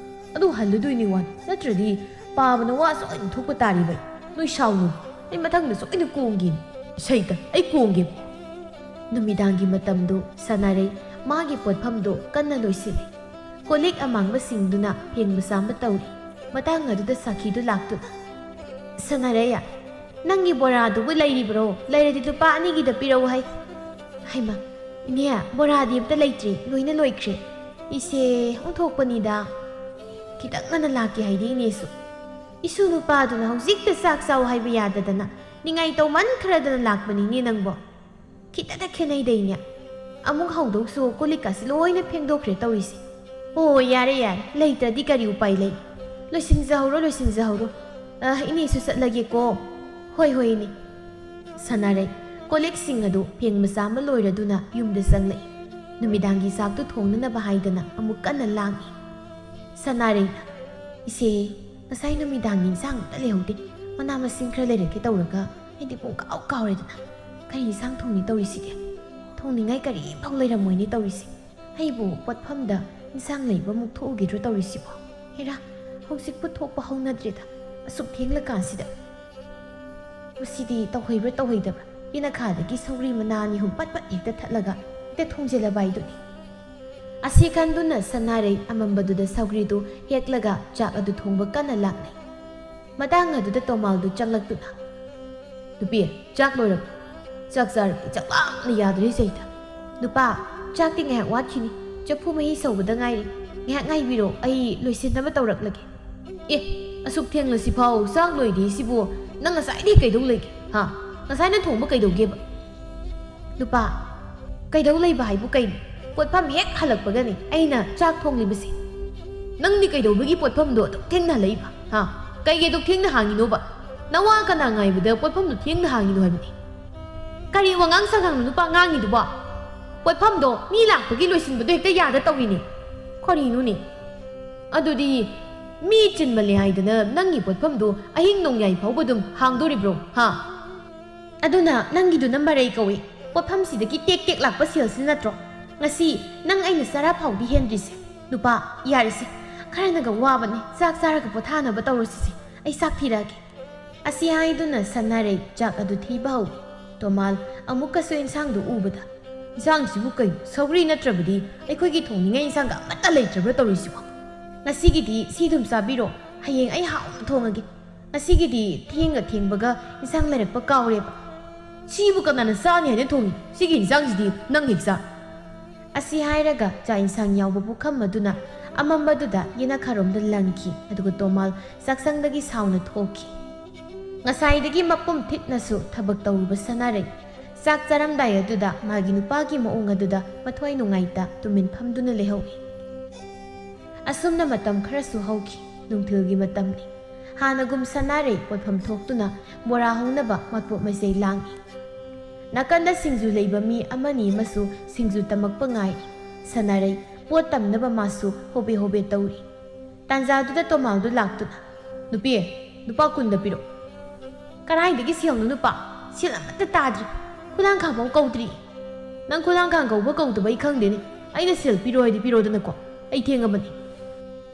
ꯑꯗꯨ ꯍꯜꯂꯨꯗꯣꯏꯅꯤ ꯋꯥꯅꯤ, ꯅꯠꯇ꯭ꯔꯗꯤ ꯄꯥꯕꯅ ꯋꯥ ꯁꯣꯏꯅ ꯊꯣꯛꯄ ꯇꯥꯔꯤꯕ꯫ ꯅꯣꯏ ꯁꯥꯎꯅꯨ, ꯑꯩ ꯃꯊꯪꯗ ꯁꯣꯏꯅ ꯀꯣꯡꯒꯦ꯫ ꯁꯩꯇ, ꯑꯩ ꯀꯣꯡꯒꯦ꯫" ꯅꯨꯃꯤꯗꯥꯡꯒꯤ ꯃꯇꯝꯗꯨ ꯁꯥꯟꯅꯔꯩ ꯃꯥꯒꯤ ꯄꯣꯠꯐꯝꯗꯨ ꯀꯟꯅ ꯂꯣꯏꯁꯤꯜꯂꯤ꯫ ꯀꯣꯜꯂꯤꯛ ꯑꯃꯥꯡꯕꯁꯤꯡꯗꯨꯅ ꯐꯦꯡꯕ ꯆꯥꯝꯕ ꯇꯧꯔꯤ꯫ ꯃꯇꯥꯡ ꯑꯗꯨꯗ ꯁꯥꯈꯤꯗꯨ ꯂꯥꯛꯇꯨꯅ, "ꯁꯥꯟꯅꯔꯩ, ꯅꯪꯒꯤ ꯕꯣꯔꯥꯗꯨꯕꯨ ꯂꯩꯔꯤꯕ꯭ꯔꯣ? ꯂꯩꯔꯗꯤ ꯂꯨꯄꯥ ꯑꯅꯤꯒꯤꯗ ꯄꯤꯔꯛꯎ ꯍꯥꯏ꯫" "ꯍꯩꯃ, ꯏꯅꯦ, ꯕꯣꯔꯥꯗꯤ ꯑꯝꯇ ꯂꯩꯇ꯭ꯔꯦ, ꯂꯣꯏꯅ ꯂꯣꯏꯈ꯭ꯔꯦ꯫ ꯏꯆꯦ, ꯑꯣꯟꯊꯣꯛꯄꯅꯤꯗ꯫ ꯈꯤꯇꯪ ꯉꯟꯅ ꯂꯥꯛꯀꯦ ꯍꯥꯏꯗꯤ ꯏꯅꯦꯁꯨ꯫ ꯏꯁꯨ ꯅꯨꯄꯥꯗꯨꯅ ꯍꯧꯖꯤꯛꯇ ꯆꯥꯛ ꯆꯥꯎ ꯍꯥꯏꯕ ꯌꯥꯗꯗꯅ ꯅꯤꯡꯉꯥꯏ ꯇꯧꯃꯟꯈ꯭ꯔꯗꯅ ꯂꯥꯛꯄꯅꯤꯅꯦ ꯅꯪꯕꯣ꯫ ꯈꯤꯇꯗ ꯈꯦꯠꯅꯩꯗ ꯏꯅꯦ꯫ ꯑꯃꯨꯛ ꯍꯧꯗꯧꯁꯨ ꯀꯣꯜꯂꯤꯛꯀꯥꯁꯦ ꯂꯣꯏꯅ ꯐꯦꯡꯗꯣꯛꯈ꯭ꯔꯦ ꯇꯧꯔꯤꯁꯦ꯫ ꯍꯣ, ꯌꯥꯔꯦ, ꯌꯥꯔꯦ, ꯂꯩꯇ꯭ꯔꯗꯤ ꯀꯔꯤ ꯎꯄꯥꯏ ꯂꯩ? ꯂꯣꯏꯁꯤꯟꯖꯍꯧꯔꯣ, ꯂꯣꯏꯁꯤꯟꯖꯍꯧꯔꯣ꯫ ꯑ, ꯏꯅꯦꯁꯨ ꯆꯠꯂꯒꯦꯀꯣ꯫" "ꯍꯣꯏ, ꯍꯣꯏ, ꯏꯅꯦ꯫" ꯁꯥꯟꯅꯔꯩ ꯀꯣꯜꯂꯤꯛꯁꯤꯡ ꯑꯗꯨ ꯐꯦꯡ ꯃꯆꯥ ꯑꯃ ꯂꯣꯏꯔꯗꯨꯅ ꯌꯨꯝꯗ ꯆꯪꯂꯛꯏ꯫ ꯅꯨꯃꯤꯗꯥꯡꯒꯤ ꯆꯥꯛꯇꯨ ꯊꯣꯡꯅꯅꯕ ꯍꯥꯏꯗꯅ ꯑꯃꯨꯛ ꯀꯟꯅ ꯂꯥꯡꯏ꯫ ꯁꯥꯟꯅꯔꯩꯅ, "ꯏꯆꯦ, ꯉꯁꯥꯏ ꯅꯨꯃꯤꯗꯥꯡꯒꯤ ꯏꯟꯁꯥꯡ ꯑꯝꯇ ꯂꯩꯍꯧꯗꯦ꯫ ꯃꯅꯥ ꯃꯁꯤꯡ ꯈꯔ ꯂꯩꯔꯛꯀꯦ ꯇꯧꯔꯒ ꯑꯩꯗꯤ ꯄꯨꯡꯀꯥꯎ ꯀꯥꯎꯔꯦꯗꯅ꯫ ꯀꯔꯤ ꯏꯟꯁꯥꯡ ꯊꯣꯡꯅꯤ ꯇꯧꯔꯤꯁꯤꯗꯤ? ꯊꯣꯡꯅꯤꯡꯉꯥꯏ ꯀꯔꯤꯝꯐꯥꯎ ꯂꯩꯔꯝꯃꯣꯏꯅꯦ ꯇꯧꯔꯤꯁꯦ꯫ ꯑꯩꯕꯨ ꯄꯣꯠꯐꯝꯗ ꯏꯟꯁꯥꯡ ꯂꯩꯕ ꯑꯃꯨꯛ ꯊꯣꯛꯎꯈꯤꯗ꯭ꯔꯣ ꯇꯧꯔꯤꯁꯤꯕꯣ? ꯍꯦꯔꯥ, ꯍꯧꯖꯤꯛꯄꯨ ꯊꯣꯛꯄ ꯍꯧꯅꯗ꯭ꯔꯦꯗ, ꯑꯁꯨꯛ ꯊꯦꯡꯂꯀꯥꯟꯁꯤꯗ꯫" ꯃꯁꯤꯗꯤ ꯇꯧꯍꯩꯕ꯭ꯔꯥ ꯇꯧꯍꯩꯗꯕ꯭ꯔꯥ? ꯌꯦꯅꯈꯥꯗꯒꯤ ꯁꯧꯒ꯭ꯔꯤ ꯃꯅꯥ ꯑꯅꯤ ꯑꯍꯨꯝ ꯄꯠ ꯄꯠ ꯍꯦꯛꯇ ꯊꯠꯂꯒ ꯍꯦꯛꯇ ꯊꯣꯡꯖꯤꯜꯂꯕ ꯍꯥꯏꯗꯨꯅꯤ꯫ ꯑꯁꯤ ꯈꯟꯗꯨꯅ ꯁꯅꯥꯔꯩ ꯑꯃꯝꯕꯗꯨꯗ ꯁꯧꯒ꯭ꯔꯤꯗꯨ ꯍꯦꯛꯂꯒ ꯆꯥꯛ ꯑꯗꯨ ꯊꯣꯡꯕ ꯀꯟꯅ ꯂꯥꯛꯅꯩ꯫ ꯃꯇꯥꯡ ꯑꯗꯨꯗ ꯇꯣꯃꯥꯜꯗꯨ ꯆꯪꯂꯛꯇꯨꯅ, "ꯅꯨꯄꯤ, ꯆꯥꯛ ꯂꯣꯏꯔꯕ? ꯆꯥꯛ ꯆꯥꯔꯒꯦ, ꯆꯥꯛ ꯂꯥꯝꯅ ꯌꯥꯗ꯭ꯔꯦ ꯁꯩꯇ꯫" "ꯅꯨꯄꯥ, ꯆꯥꯛꯇꯤ ꯉꯥꯏꯍꯥꯛ ꯋꯥꯠꯈꯤꯅꯤ, ꯆꯐꯨ ꯃꯍꯤ ꯁꯧꯕꯗ ꯉꯥꯏꯔꯤ, ꯉꯥꯏꯍꯥꯛ ꯉꯥꯏꯕꯤꯔꯣ, ꯑꯩ ꯂꯣꯏꯁꯤꯟꯅꯕ ꯇꯧꯔꯛꯂꯒꯦ꯫" "ꯑꯦ, ꯑꯁꯨꯛ ꯊꯦꯡꯂꯁꯤꯐꯥꯎ ꯆꯥꯛ ꯂꯣꯏꯗ꯭ꯔꯤꯁꯤꯕꯨ ꯅꯪ ꯉꯁꯥꯏꯗꯒꯤ ꯀꯩꯗꯧ ꯂꯩꯒꯦ? ꯍꯥ? ꯉꯁꯥꯏꯅ ꯊꯣꯡꯕ ꯀꯩꯗꯧꯒꯦꯕ?" "ꯅꯨꯄꯥ, ꯀꯩꯗꯧ ꯂꯩꯕ ꯍꯥꯏꯕꯨ ꯀꯩꯅꯣ? ꯄꯣꯠꯐꯝ ꯍꯦꯛ ꯍꯜꯂꯛꯄꯒꯅꯤ ꯑꯩꯅ ꯆꯥꯛ ꯊꯣꯡꯂꯤꯕꯁꯦ꯫" ꯅꯪꯗꯤ ꯀꯩꯗꯧꯕꯒꯤ ꯄꯣꯠꯐꯝꯗꯣ ꯑꯗꯨꯛ ꯊꯦꯡꯅ ꯍꯜꯂꯛꯏꯕ? ꯍꯥ? ꯀꯩꯒꯤ ꯑꯗꯨꯛ ꯊꯦꯡꯅ ꯍꯥꯡꯉꯤꯅꯣꯕ? ꯅꯋꯥ ꯀꯅꯥ ꯉꯥꯏꯕꯗ ꯄꯣꯠꯐꯝꯗꯣ ꯊꯦꯡꯅ ꯍꯥꯡꯉꯤꯅꯣ ꯍꯥꯏꯕꯅꯤ? ꯀꯔꯤ ꯋꯥꯉꯥꯡ ꯁꯉꯥꯡꯅꯣ ꯅꯨꯄꯥ ꯉꯥꯡꯉꯤꯗꯨꯕꯣ? ꯄꯣꯠꯐꯝꯗꯣ ꯃꯤ ꯂꯥꯛꯄꯒꯤ ꯂꯣꯏꯁꯤꯟꯕꯗꯣ ꯍꯦꯛꯇ ꯌꯥꯗ ꯇꯧꯏꯅꯦ꯫ ꯀꯔꯤꯅꯣꯅꯦ? ꯑꯗꯨꯗꯤ ꯃꯤ ꯆꯤꯟꯃꯜꯂꯦ ꯍꯥꯏꯗꯅ ꯅꯪꯒꯤ ꯄꯣꯠꯐꯝꯗꯣ ꯑꯍꯤꯡ ꯅꯣꯡꯌꯥꯏ ꯐꯥꯎꯕ ꯑꯗꯨꯝ ꯍꯥꯡꯗꯣꯔꯤꯕ꯭ꯔꯣ? ꯍꯥ? ꯑꯗꯨꯅ ꯅꯪꯒꯤꯗꯨꯅ ꯃꯔꯩ ꯀꯧꯏ꯫ ꯄꯣꯠꯐꯝꯁꯤꯗꯒꯤ ꯇꯦꯛ ꯇꯦꯛ ꯂꯥꯛꯄ ꯁꯦꯜꯁꯤ ꯅꯠꯇ꯭ꯔꯣ? ꯉꯁꯤ ꯅꯪ ꯑꯩꯅ ꯆꯔꯥ ꯐꯥꯎꯗꯤ ꯍꯦꯟꯗ꯭ꯔꯤꯁꯦ꯫ ꯅꯨꯄꯥ, ꯌꯥꯔꯦꯁꯦ꯫ ꯈꯔꯅꯒ ꯋꯥꯕꯅꯦ꯫ ꯆꯥꯛ ꯆꯥꯔꯒ ꯄꯣꯊꯥꯅꯕ ꯇꯧꯔꯁꯤꯁꯦ꯫ ꯑꯩ ꯆꯥꯛ ꯊꯤꯔꯛꯑꯒꯦ꯫ ꯑꯁꯤ ꯍꯥꯏꯗꯨꯅ ꯁꯅꯥꯔꯩ ꯆꯥꯛ ꯑꯗꯨ ꯊꯤꯕ ꯍꯧꯏ꯫ ꯇꯣꯃꯥꯜ ꯑꯃꯨꯛꯀꯁꯨ ꯏꯟꯁꯥꯡꯗꯨ ꯎꯕꯗ, "ꯏꯟꯁꯥꯡꯁꯤꯕꯨ ꯀꯩꯅꯣ? ꯁꯧꯒ꯭ꯔꯤ ꯅꯠꯇ꯭ꯔꯕꯗꯤ ꯑꯩꯈꯣꯏꯒꯤ ꯊꯣꯡꯅꯤꯡꯉꯥꯏ ꯏꯟꯁꯥꯡꯒ ꯑꯃꯠꯇ ꯂꯩꯇ꯭ꯔꯕ꯭ꯔꯥ ꯇꯧꯔꯤꯁꯤꯕꯣ? ꯉꯁꯤꯒꯤꯗꯤ ꯁꯤ ꯑꯗꯨꯝ ꯆꯥꯕꯤꯔꯣ꯫ ꯍꯌꯦꯡ ꯑꯩ ꯍꯥꯎꯅ ꯊꯣꯡꯉꯒꯦ꯫ ꯉꯁꯤꯒꯤꯗꯤ ꯊꯦꯡꯒ ꯊꯦꯡꯕꯒ ꯏꯟꯁꯥꯡ ꯂꯩꯔꯛꯄ ꯀꯥꯎꯔꯦꯕ꯫ ꯁꯤꯕꯨ ꯀꯅꯥꯅ ꯆꯥꯅꯤ ꯍꯥꯏꯅ ꯊꯣꯡꯉꯤ? ꯁꯤꯒꯤ ꯏꯟꯁꯥꯡꯁꯤꯗꯤ ꯅꯪ ꯍꯦꯛ ꯆꯥ꯫" ꯑꯁꯤ ꯍꯥꯏꯔꯒ ꯆꯥꯛ ꯏꯟꯁꯥꯡ ꯌꯥꯎꯕ ꯄꯨꯈꯝ ꯑꯗꯨꯅ ꯑꯃꯝꯕꯗꯨꯗ ꯌꯦꯅꯈꯥꯔꯣꯝꯗ ꯂꯪꯈꯤ, ꯑꯗꯨꯒ ꯇꯣꯃꯥꯜ ꯆꯥꯛꯁꯪꯗꯒꯤ ꯁꯥꯎꯅ ꯊꯣꯛꯈꯤ꯫ ꯉꯁꯥꯏꯗꯒꯤ ꯃꯄꯨꯝ ꯊꯤꯠꯅꯁꯨ ꯊꯕꯛ ꯇꯧꯔꯨꯕ ꯁꯅꯥꯔꯩ ꯆꯥꯛ ꯆꯥꯔꯝꯗꯥꯏ ꯑꯗꯨꯗ ꯃꯥꯒꯤ ꯅꯨꯄꯥꯒꯤ ꯃꯑꯣꯡ ꯑꯗꯨꯗ ꯃꯊ꯭ꯋꯥꯏ ꯅꯨꯡꯉꯥꯏꯇ ꯇꯨꯃꯤꯟ ꯐꯝꯗꯨꯅ ꯂꯩꯍꯧꯏ꯫ ꯑꯁꯨꯝꯅ ꯃꯇꯝ ꯈꯔꯁꯨ ꯍꯧꯈꯤ꯫ ꯅꯨꯡꯊꯤꯜꯒꯤ ꯃꯇꯝꯅꯤ꯫ ꯍꯥꯟꯅꯒꯨꯝ ꯁꯅꯥꯔꯩ ꯄꯣꯠꯐꯝ ꯊꯣꯛꯇꯨꯅ ꯕꯣꯔꯥ ꯍꯧꯅꯕ ꯃꯄꯣꯠ ꯃꯆꯩ ꯂꯥꯡꯏ꯫ ꯅꯥꯀꯟꯗ ꯁꯤꯡꯖꯨ ꯂꯩꯕ ꯃꯤ ꯑꯃꯅꯤ ꯑꯃꯁꯨ ꯁꯤꯡꯖꯨ ꯇꯝꯃꯛꯄ ꯉꯥꯏ꯫ ꯁꯅꯥꯔꯩ ꯄꯣꯠ ꯇꯝꯅꯕ ꯃꯥꯁꯨ ꯍꯣꯕꯦ ꯍꯣꯕꯦ ꯇꯧꯔꯤ꯫ ꯇꯥꯟꯖꯥꯗꯨꯗ ꯇꯣꯃꯥꯜꯗꯨ ꯂꯥꯛꯇꯨꯅ, "ꯅꯨꯄꯤ, ꯂꯨꯄꯥ ꯀꯨꯟꯗ ꯄꯤꯔꯛꯑꯣ꯫" "ꯀꯗꯥꯏꯗꯒꯤ ꯁꯦꯜꯅꯣ ꯅꯨꯄꯥ? ꯁꯦꯜ ꯑꯃꯠꯇ ꯇꯥꯗ꯭ꯔꯤ꯫ ꯈꯨꯂꯥꯡꯈꯥꯡꯐꯥꯎ ꯀꯧꯗ꯭ꯔꯤ꯫" "ꯅꯪ ꯈꯨꯂꯥꯡꯈꯥꯡ ꯀꯧꯕ ꯀꯧꯗꯕ ꯑꯩ ꯈꯪꯗꯦꯅꯦ꯫ ꯑꯩꯅ ꯁꯦꯜ ꯄꯤꯔꯣ ꯍꯥꯏꯗꯤ ꯄꯤꯔꯣꯗꯅꯀꯣ꯫ ꯑꯩ ꯊꯦꯡꯉꯕꯅꯤ꯫"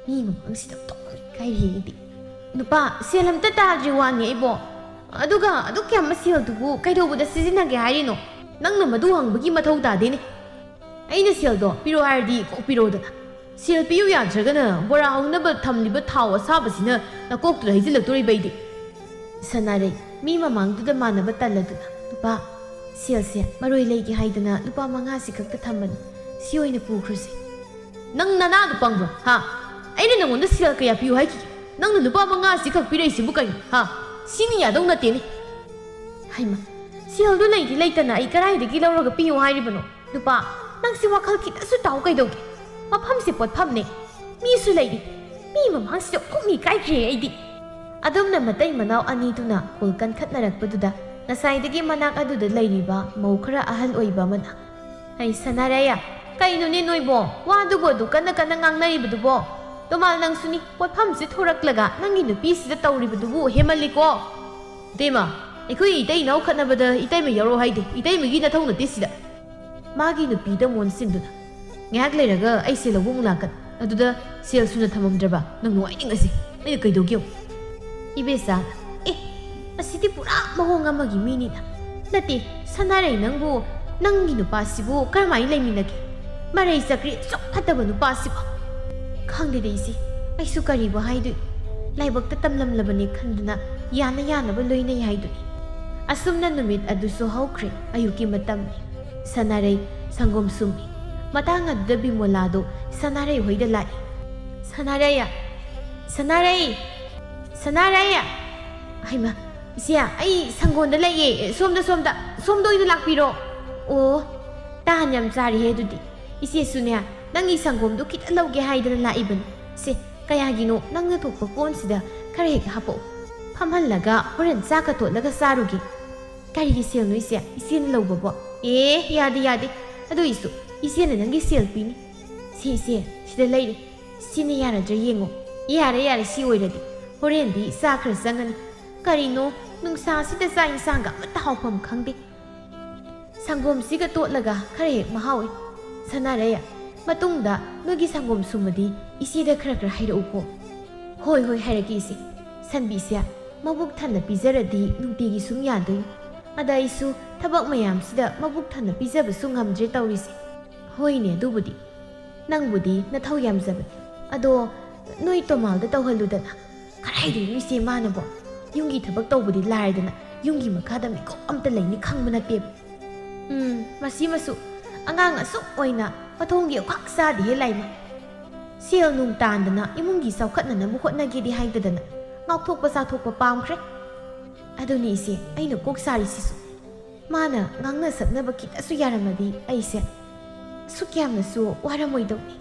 ꯃꯤ ꯃꯃꯥꯡꯁꯤꯗ ꯇꯣꯛ ꯏꯀꯥꯏꯔꯤ ꯑꯩꯗꯤ꯫ "ꯅꯨꯄꯥ, ꯁꯦꯜ ꯑꯝꯇ ꯇꯥꯗ꯭ꯔꯤ ꯋꯥꯅꯤ ꯑꯩꯕꯣ꯫ ꯑꯗꯨꯒ ꯑꯗꯨꯛ ꯌꯥꯝꯕ ꯁꯦꯜꯗꯨꯕꯨ ꯀꯩꯗꯧꯕꯗ ꯁꯤꯖꯤꯟꯅꯒꯦ ꯍꯥꯏꯔꯤꯅꯣ? ꯅꯪꯅ ꯃꯗꯨ ꯍꯪꯕꯒꯤ ꯃꯊꯧ ꯇꯥꯗꯦꯅꯦ꯫ ꯑꯩꯅ ꯁꯦꯜꯗꯣ ꯄꯤꯔꯣ ꯍꯥꯏꯔꯗꯤ ꯀꯣꯛ ꯄꯤꯔꯣꯗꯅ꯫ ꯁꯦꯜ ꯄꯤꯌꯨ ꯌꯥꯗ꯭ꯔꯒꯅ ꯕꯣꯔꯥ ꯍꯧꯅꯕ ꯊꯝꯂꯤꯕ ꯊꯥꯎ ꯑꯁꯥꯕꯁꯤꯅ ꯅꯀꯣꯛꯇꯨꯗ ꯍꯩꯖꯤꯜꯂꯛꯇꯣꯔꯤꯕ ꯑꯩꯗꯤ꯫" ꯁꯅꯥꯔꯩ ꯃꯤ ꯃꯃꯥꯡꯗꯨꯗ ꯃꯥꯟꯅꯕ ꯇꯜꯂꯗꯨꯅ, "ꯅꯨꯄꯥ, ꯁꯦꯜꯁꯦ ꯃꯔꯣꯏ ꯂꯩꯒꯦ ꯍꯥꯏꯗꯅ ꯂꯨꯄꯥ ꯃꯉꯥꯁꯤ ꯈꯛꯇ ꯊꯝꯕꯅꯤ꯫ ꯁꯤ ꯑꯣꯏꯅ ꯄꯨꯈ꯭ꯔꯁꯤ꯫" "ꯅꯪ ꯅꯅꯥꯗꯨ ꯄꯪꯕ꯭ꯔꯣ, ꯍꯥ? ꯑꯩꯅ ꯅꯉꯣꯟꯗ ꯁꯦꯜ ꯀꯌꯥ ꯄꯤꯌꯨ ꯍꯥꯏꯈꯤꯒꯦ? ꯅꯪꯅ ꯂꯨꯄꯥ ꯃꯉꯥꯁꯤ ꯈꯛ ꯄꯤꯔꯛꯏꯁꯤꯕꯨ ꯀꯩꯅꯣ, ꯍꯥ? ꯁꯤꯅ ꯌꯥꯗꯧ ꯅꯠꯇꯦꯅꯦ꯫" ꯍꯩꯃ, ꯁꯦꯜꯗꯨ ꯂꯩꯗꯤ ꯂꯩꯇꯅ ꯑꯩ ꯀꯗꯥꯏꯗꯒꯤ ꯂꯧꯔꯒ ꯄꯤꯌꯨ ꯍꯥꯏꯔꯤꯕꯅꯣ? "ꯅꯨꯄꯥ, ꯅꯪꯁꯤ ꯋꯥꯈꯜ ꯈꯤꯇꯁꯨ ꯇꯥꯎ ꯀꯩꯗꯧꯒꯦ? ꯃꯐꯝꯁꯦ ꯄꯣꯠꯐꯝꯅꯦ꯫ ꯃꯤꯁꯨ ꯂꯩꯔꯤ꯫ ꯃꯤ ꯃꯃꯥꯡꯁꯤꯗ ꯄꯨꯛꯅꯤꯡ ꯀꯥꯏꯈ꯭ꯔꯦ ꯑꯩꯗꯤ꯫ ꯑꯗꯨꯝꯅ ꯃꯇꯩ ꯃꯅꯥꯎ ꯑꯅꯤꯗꯨꯅ ꯀꯣꯜ ꯀꯟꯈꯠꯅꯔꯛꯄꯗꯨꯗ ꯉꯁꯥꯏꯗꯒꯤ ꯃꯅꯥꯛ ꯑꯗꯨꯗ ꯂꯩꯔꯤꯕ ꯃꯧ ꯈꯔ ꯑꯍꯜ ꯑꯣꯏꯕ ꯑꯃꯅ, "ꯑꯩ ꯁꯅꯥꯔꯩꯌꯥ, ꯀꯩꯅꯣꯅꯦ ꯅꯣꯏꯕꯣ? ꯋꯥꯗꯨꯕꯨ ꯑꯗꯨ ꯀꯟꯅ ꯀꯟꯅ ꯉꯥꯡꯅꯔꯤꯕꯗꯨꯕꯣ? ꯇꯣꯃꯥꯜ ꯅꯪꯁꯨꯅꯤ, ꯄꯣꯠꯐꯝꯁꯤ ꯊꯣꯔꯛꯂꯒ ꯅꯪꯒꯤ ꯅꯨꯄꯤꯁꯤꯗ ꯇꯧꯔꯤꯕꯗꯨꯕꯨ ꯍꯦꯃꯜꯂꯤꯀꯣ!" "ꯏꯇꯩꯃ, ꯑꯩꯈꯣꯏ ꯏꯇꯩ ꯏꯅꯥꯎ ꯈꯠꯅꯕꯗ ꯏꯇꯩꯃ ꯌꯥꯎꯔꯣ ꯍꯥꯏꯗꯦ, ꯏꯇꯩꯃꯒꯤ ꯅꯊꯧ ꯅꯠꯇꯦ ꯁꯤꯗ꯫" ꯃꯥꯒꯤ ꯅꯨꯄꯤꯗ ꯃꯣꯟꯁꯤꯟꯗꯨꯅ, "ꯉꯥꯏꯍꯥꯛ ꯂꯩꯔꯒ ꯑꯩ ꯁꯦꯜ ꯂꯧꯕ ꯑꯃꯨꯛ ꯂꯥꯛꯀꯅꯤ, ꯑꯗꯨꯗ ꯁꯦꯜ ꯁꯨꯅ ꯊꯝꯃꯝꯗ꯭ꯔꯕ ꯅꯪ ꯅꯨꯡꯉꯥꯏꯅꯤꯡꯉꯁꯤ꯫ ꯑꯩꯅ ꯀꯩꯗꯧꯒꯦ ꯌꯦꯡꯉꯨ꯫" ꯏꯕꯦꯆꯥꯅ, "ꯑꯦ, ꯑꯁꯤꯗꯤ ꯄꯨꯔꯥ ꯃꯑꯣꯡ ꯑꯃꯒꯤ ꯃꯤꯅꯤꯅ꯫ ꯅꯠꯇꯦ, ꯁꯅꯥꯔꯩ ꯅꯪꯕꯨ ꯅꯪꯒꯤ ꯅꯨꯄꯥꯁꯤꯕꯨ ꯀꯔꯝꯍꯥꯏꯅ ꯂꯩꯃꯤꯟꯅꯒꯦ? ꯃꯔꯩ ꯆꯀ꯭ꯔꯤ ꯑꯁꯨꯛ ꯐꯠꯇꯕ ꯅꯨꯄꯥꯁꯤꯕꯨ꯫ ꯈꯪꯗꯦꯗ ꯏꯆꯦ, ꯑꯩꯁꯨ ꯀꯔꯤꯕꯨ ꯍꯥꯏꯗꯣꯏ? ꯂꯥꯏꯕꯛꯇ ꯇꯝꯂꯝꯂꯕꯅꯤ ꯈꯟꯗꯨꯅ ꯌꯥꯅ ꯌꯥꯅꯕ ꯂꯣꯏꯅꯩ ꯍꯥꯏꯗꯨꯅꯤ꯫" ꯑꯁꯨꯝꯅ ꯅꯨꯃꯤꯠ ꯑꯗꯨꯁꯨ ꯍꯧꯈ꯭ꯔꯦ꯫ ꯑꯌꯨꯛꯀꯤ ꯃꯇꯝꯅꯤ꯫ ꯁꯅꯥꯔꯩ ꯁꯪꯒꯣꯝ ꯁꯨꯝꯃꯤ꯫ ꯃꯇꯥꯡ ꯑꯗꯨꯗ ꯕꯤꯃꯣꯂꯥꯗꯣ ꯁꯅꯥꯔꯩ ꯍꯣꯏꯗ ꯂꯥꯛꯏ꯫ "ꯁꯅꯥꯔꯩ! ꯁꯅꯥꯔꯩ! ꯁꯅꯥꯔꯩ!" "ꯍꯩꯃꯥ, ꯏꯆꯦ, ꯑꯩ ꯁꯪꯒꯣꯝꯗ ꯂꯩꯌꯦ꯫ ꯁꯣꯝꯗ, ꯁꯣꯝꯗ, ꯁꯣꯝꯗ ꯑꯣꯏꯅ ꯂꯥꯛꯄꯤꯔꯣ꯫" "ꯑꯣ, ꯇꯥꯟ ꯌꯥꯝ ꯆꯥꯔꯦꯍꯦ ꯑꯗꯨꯗꯤ꯫ ꯏꯆꯦꯁꯨꯅꯦ, ꯅꯪꯒꯤ ꯁꯪꯒꯣꯝꯗꯣ ꯈꯤꯇ ꯂꯧꯒꯦ ꯍꯥꯏꯗꯅ ꯂꯥꯛꯏꯕꯅꯤ꯫ ꯁꯦ, ꯀꯌꯥꯒꯤꯅꯣ ꯅꯪꯅ ꯊꯣꯛꯄ ꯀꯣꯟꯁꯤꯗ ꯈꯔ ꯍꯦꯛ ꯍꯥꯞꯄꯛꯑꯣ꯫ ꯐꯝꯍꯜꯂꯒ ꯍꯣꯔꯦꯟ ꯆꯥꯛꯀ ꯇꯣꯠꯂꯒ ꯆꯥꯔꯨꯒꯦ꯫" "ꯀꯔꯤꯒꯤ ꯁꯦꯜꯅꯣ ꯏꯆꯦ, ꯏꯆꯦꯅ ꯂꯧꯕꯕꯣ?" "ꯑꯦ, ꯌꯥꯗꯦ, ꯌꯥꯗꯦ꯫ ꯑꯗꯨꯏꯁꯨ ꯏꯆꯦꯅ ꯅꯪꯒꯤ ꯁꯦꯜ ꯄꯤꯅꯤ꯫ ꯁꯤ ꯏꯆꯦ, ꯁꯤꯗ ꯂꯩꯔꯦ꯫ ꯁꯤꯅ ꯌꯥꯔꯗ꯭ꯔꯥ ꯌꯦꯡꯉꯣ꯫" "ꯌꯥꯔꯦ, ꯌꯥꯔꯦ, ꯁꯤ ꯑꯣꯏꯔꯗꯤ꯫ ꯍꯣꯔꯦꯟꯗꯤ ꯆꯥ ꯈꯔ ꯆꯪꯉꯅꯤ꯫ ꯀꯔꯤꯅꯣ, ꯅꯨꯡꯁꯥꯁꯤꯗ ꯆꯥꯛ ꯏꯟꯁꯥꯡꯒ ꯑꯃꯠꯇ ꯍꯥꯎꯐꯝ ꯈꯪꯗꯦ꯫ ꯁꯪꯒꯣꯝꯁꯤꯒ ꯇꯣꯠꯂꯒ ꯈꯔ ꯍꯦꯛ ꯃꯍꯥꯎ ꯏ꯫ ꯁꯅꯥꯔꯩ, ꯃꯇꯨꯡꯗ ꯅꯣꯏꯒꯤ ꯁꯪꯒꯣꯝ ꯁꯨꯝꯃꯗꯤ ꯏꯆꯦꯗ ꯈꯔ ꯈꯔ ꯍꯥꯏꯔꯛꯎꯀꯣ꯫" "ꯍꯣꯏ, ꯍꯣꯏ, ꯍꯥꯏꯔꯛꯀꯦ ꯏꯆꯦ꯫ ꯁꯟꯕꯤꯁꯦ ꯃꯕꯨꯛ ꯊꯟꯅ ꯄꯤꯖꯔꯗꯤ ꯅꯨꯡꯇꯤꯒꯤ ꯁꯨꯝ ꯌꯥꯗꯣꯏꯅꯤ꯫ ꯑꯗ ꯑꯩꯁꯨ ꯊꯕꯛ ꯃꯌꯥꯝꯁꯤꯗ ꯃꯕꯨꯛ ꯊꯟꯅ ꯄꯤꯖꯕꯁꯨ ꯉꯝꯗ꯭ꯔꯦ ꯇꯧꯔꯤꯁꯦ꯫" "ꯍꯣꯏꯅꯦ, ꯑꯗꯨꯕꯨꯗꯤ꯫ ꯅꯪꯕꯨꯗꯤ ꯅꯊꯧ ꯌꯥꯝꯖꯕꯅꯤ꯫ ꯑꯗꯣ ꯅꯣꯏ ꯇꯣꯃꯥꯜꯗ ꯇꯧꯍꯜꯂꯨꯗꯅ꯫" "ꯀꯗꯥꯏꯗꯒꯤ ꯏꯆꯦ ꯃꯥꯅꯕꯣ? ꯌꯨꯝꯒꯤ ꯊꯕꯛ ꯇꯧꯕꯗꯤ ꯂꯥꯏꯔꯗꯅ ꯌꯨꯝꯒꯤ ꯃꯈꯥꯗ ꯃꯤꯀꯨꯞ ꯑꯝꯇ ꯂꯩꯅꯤ ꯈꯪꯕ ꯅꯠꯇꯦꯕ꯫" "ꯎꯝ, ꯃꯁꯤ ꯃꯁꯨ ꯑꯉꯥꯡ ꯑꯁꯨꯛ ꯑꯣꯏꯅ ꯃꯊꯣꯡꯒꯤ ꯑꯣꯈꯥꯛ ꯆꯥꯗꯦꯍꯦ ꯂꯥꯏꯃ꯫ ꯁꯦꯜ ꯅꯨꯡ ꯇꯥꯟꯗꯅ ꯏꯃꯨꯡꯒꯤ ꯆꯥꯎꯈꯠꯅꯅꯕ ꯍꯣꯠꯅꯒꯦꯗꯤ ꯍꯥꯏꯗꯗꯅ ꯉꯥꯎꯊꯣꯛꯄ ꯆꯥꯊꯣꯛꯄ ꯄꯥꯝꯈ꯭ꯔꯦ꯫ ꯑꯗꯨꯅꯤ ꯏꯆꯦ, ꯑꯩꯅ ꯀꯣꯛ ꯁꯥꯔꯤꯁꯤꯁꯨ꯫ ꯃꯥꯅ ꯉꯥꯡꯅ ꯁꯛꯅꯕ ꯈꯤꯇꯁꯨ ꯌꯥꯔꯝꯃꯗꯤ ꯑꯩꯁꯦ ꯑꯁꯨꯛ ꯌꯥꯝꯅꯁꯨ ꯋꯥꯔꯝꯃꯣꯏꯗꯧꯅꯤ꯫"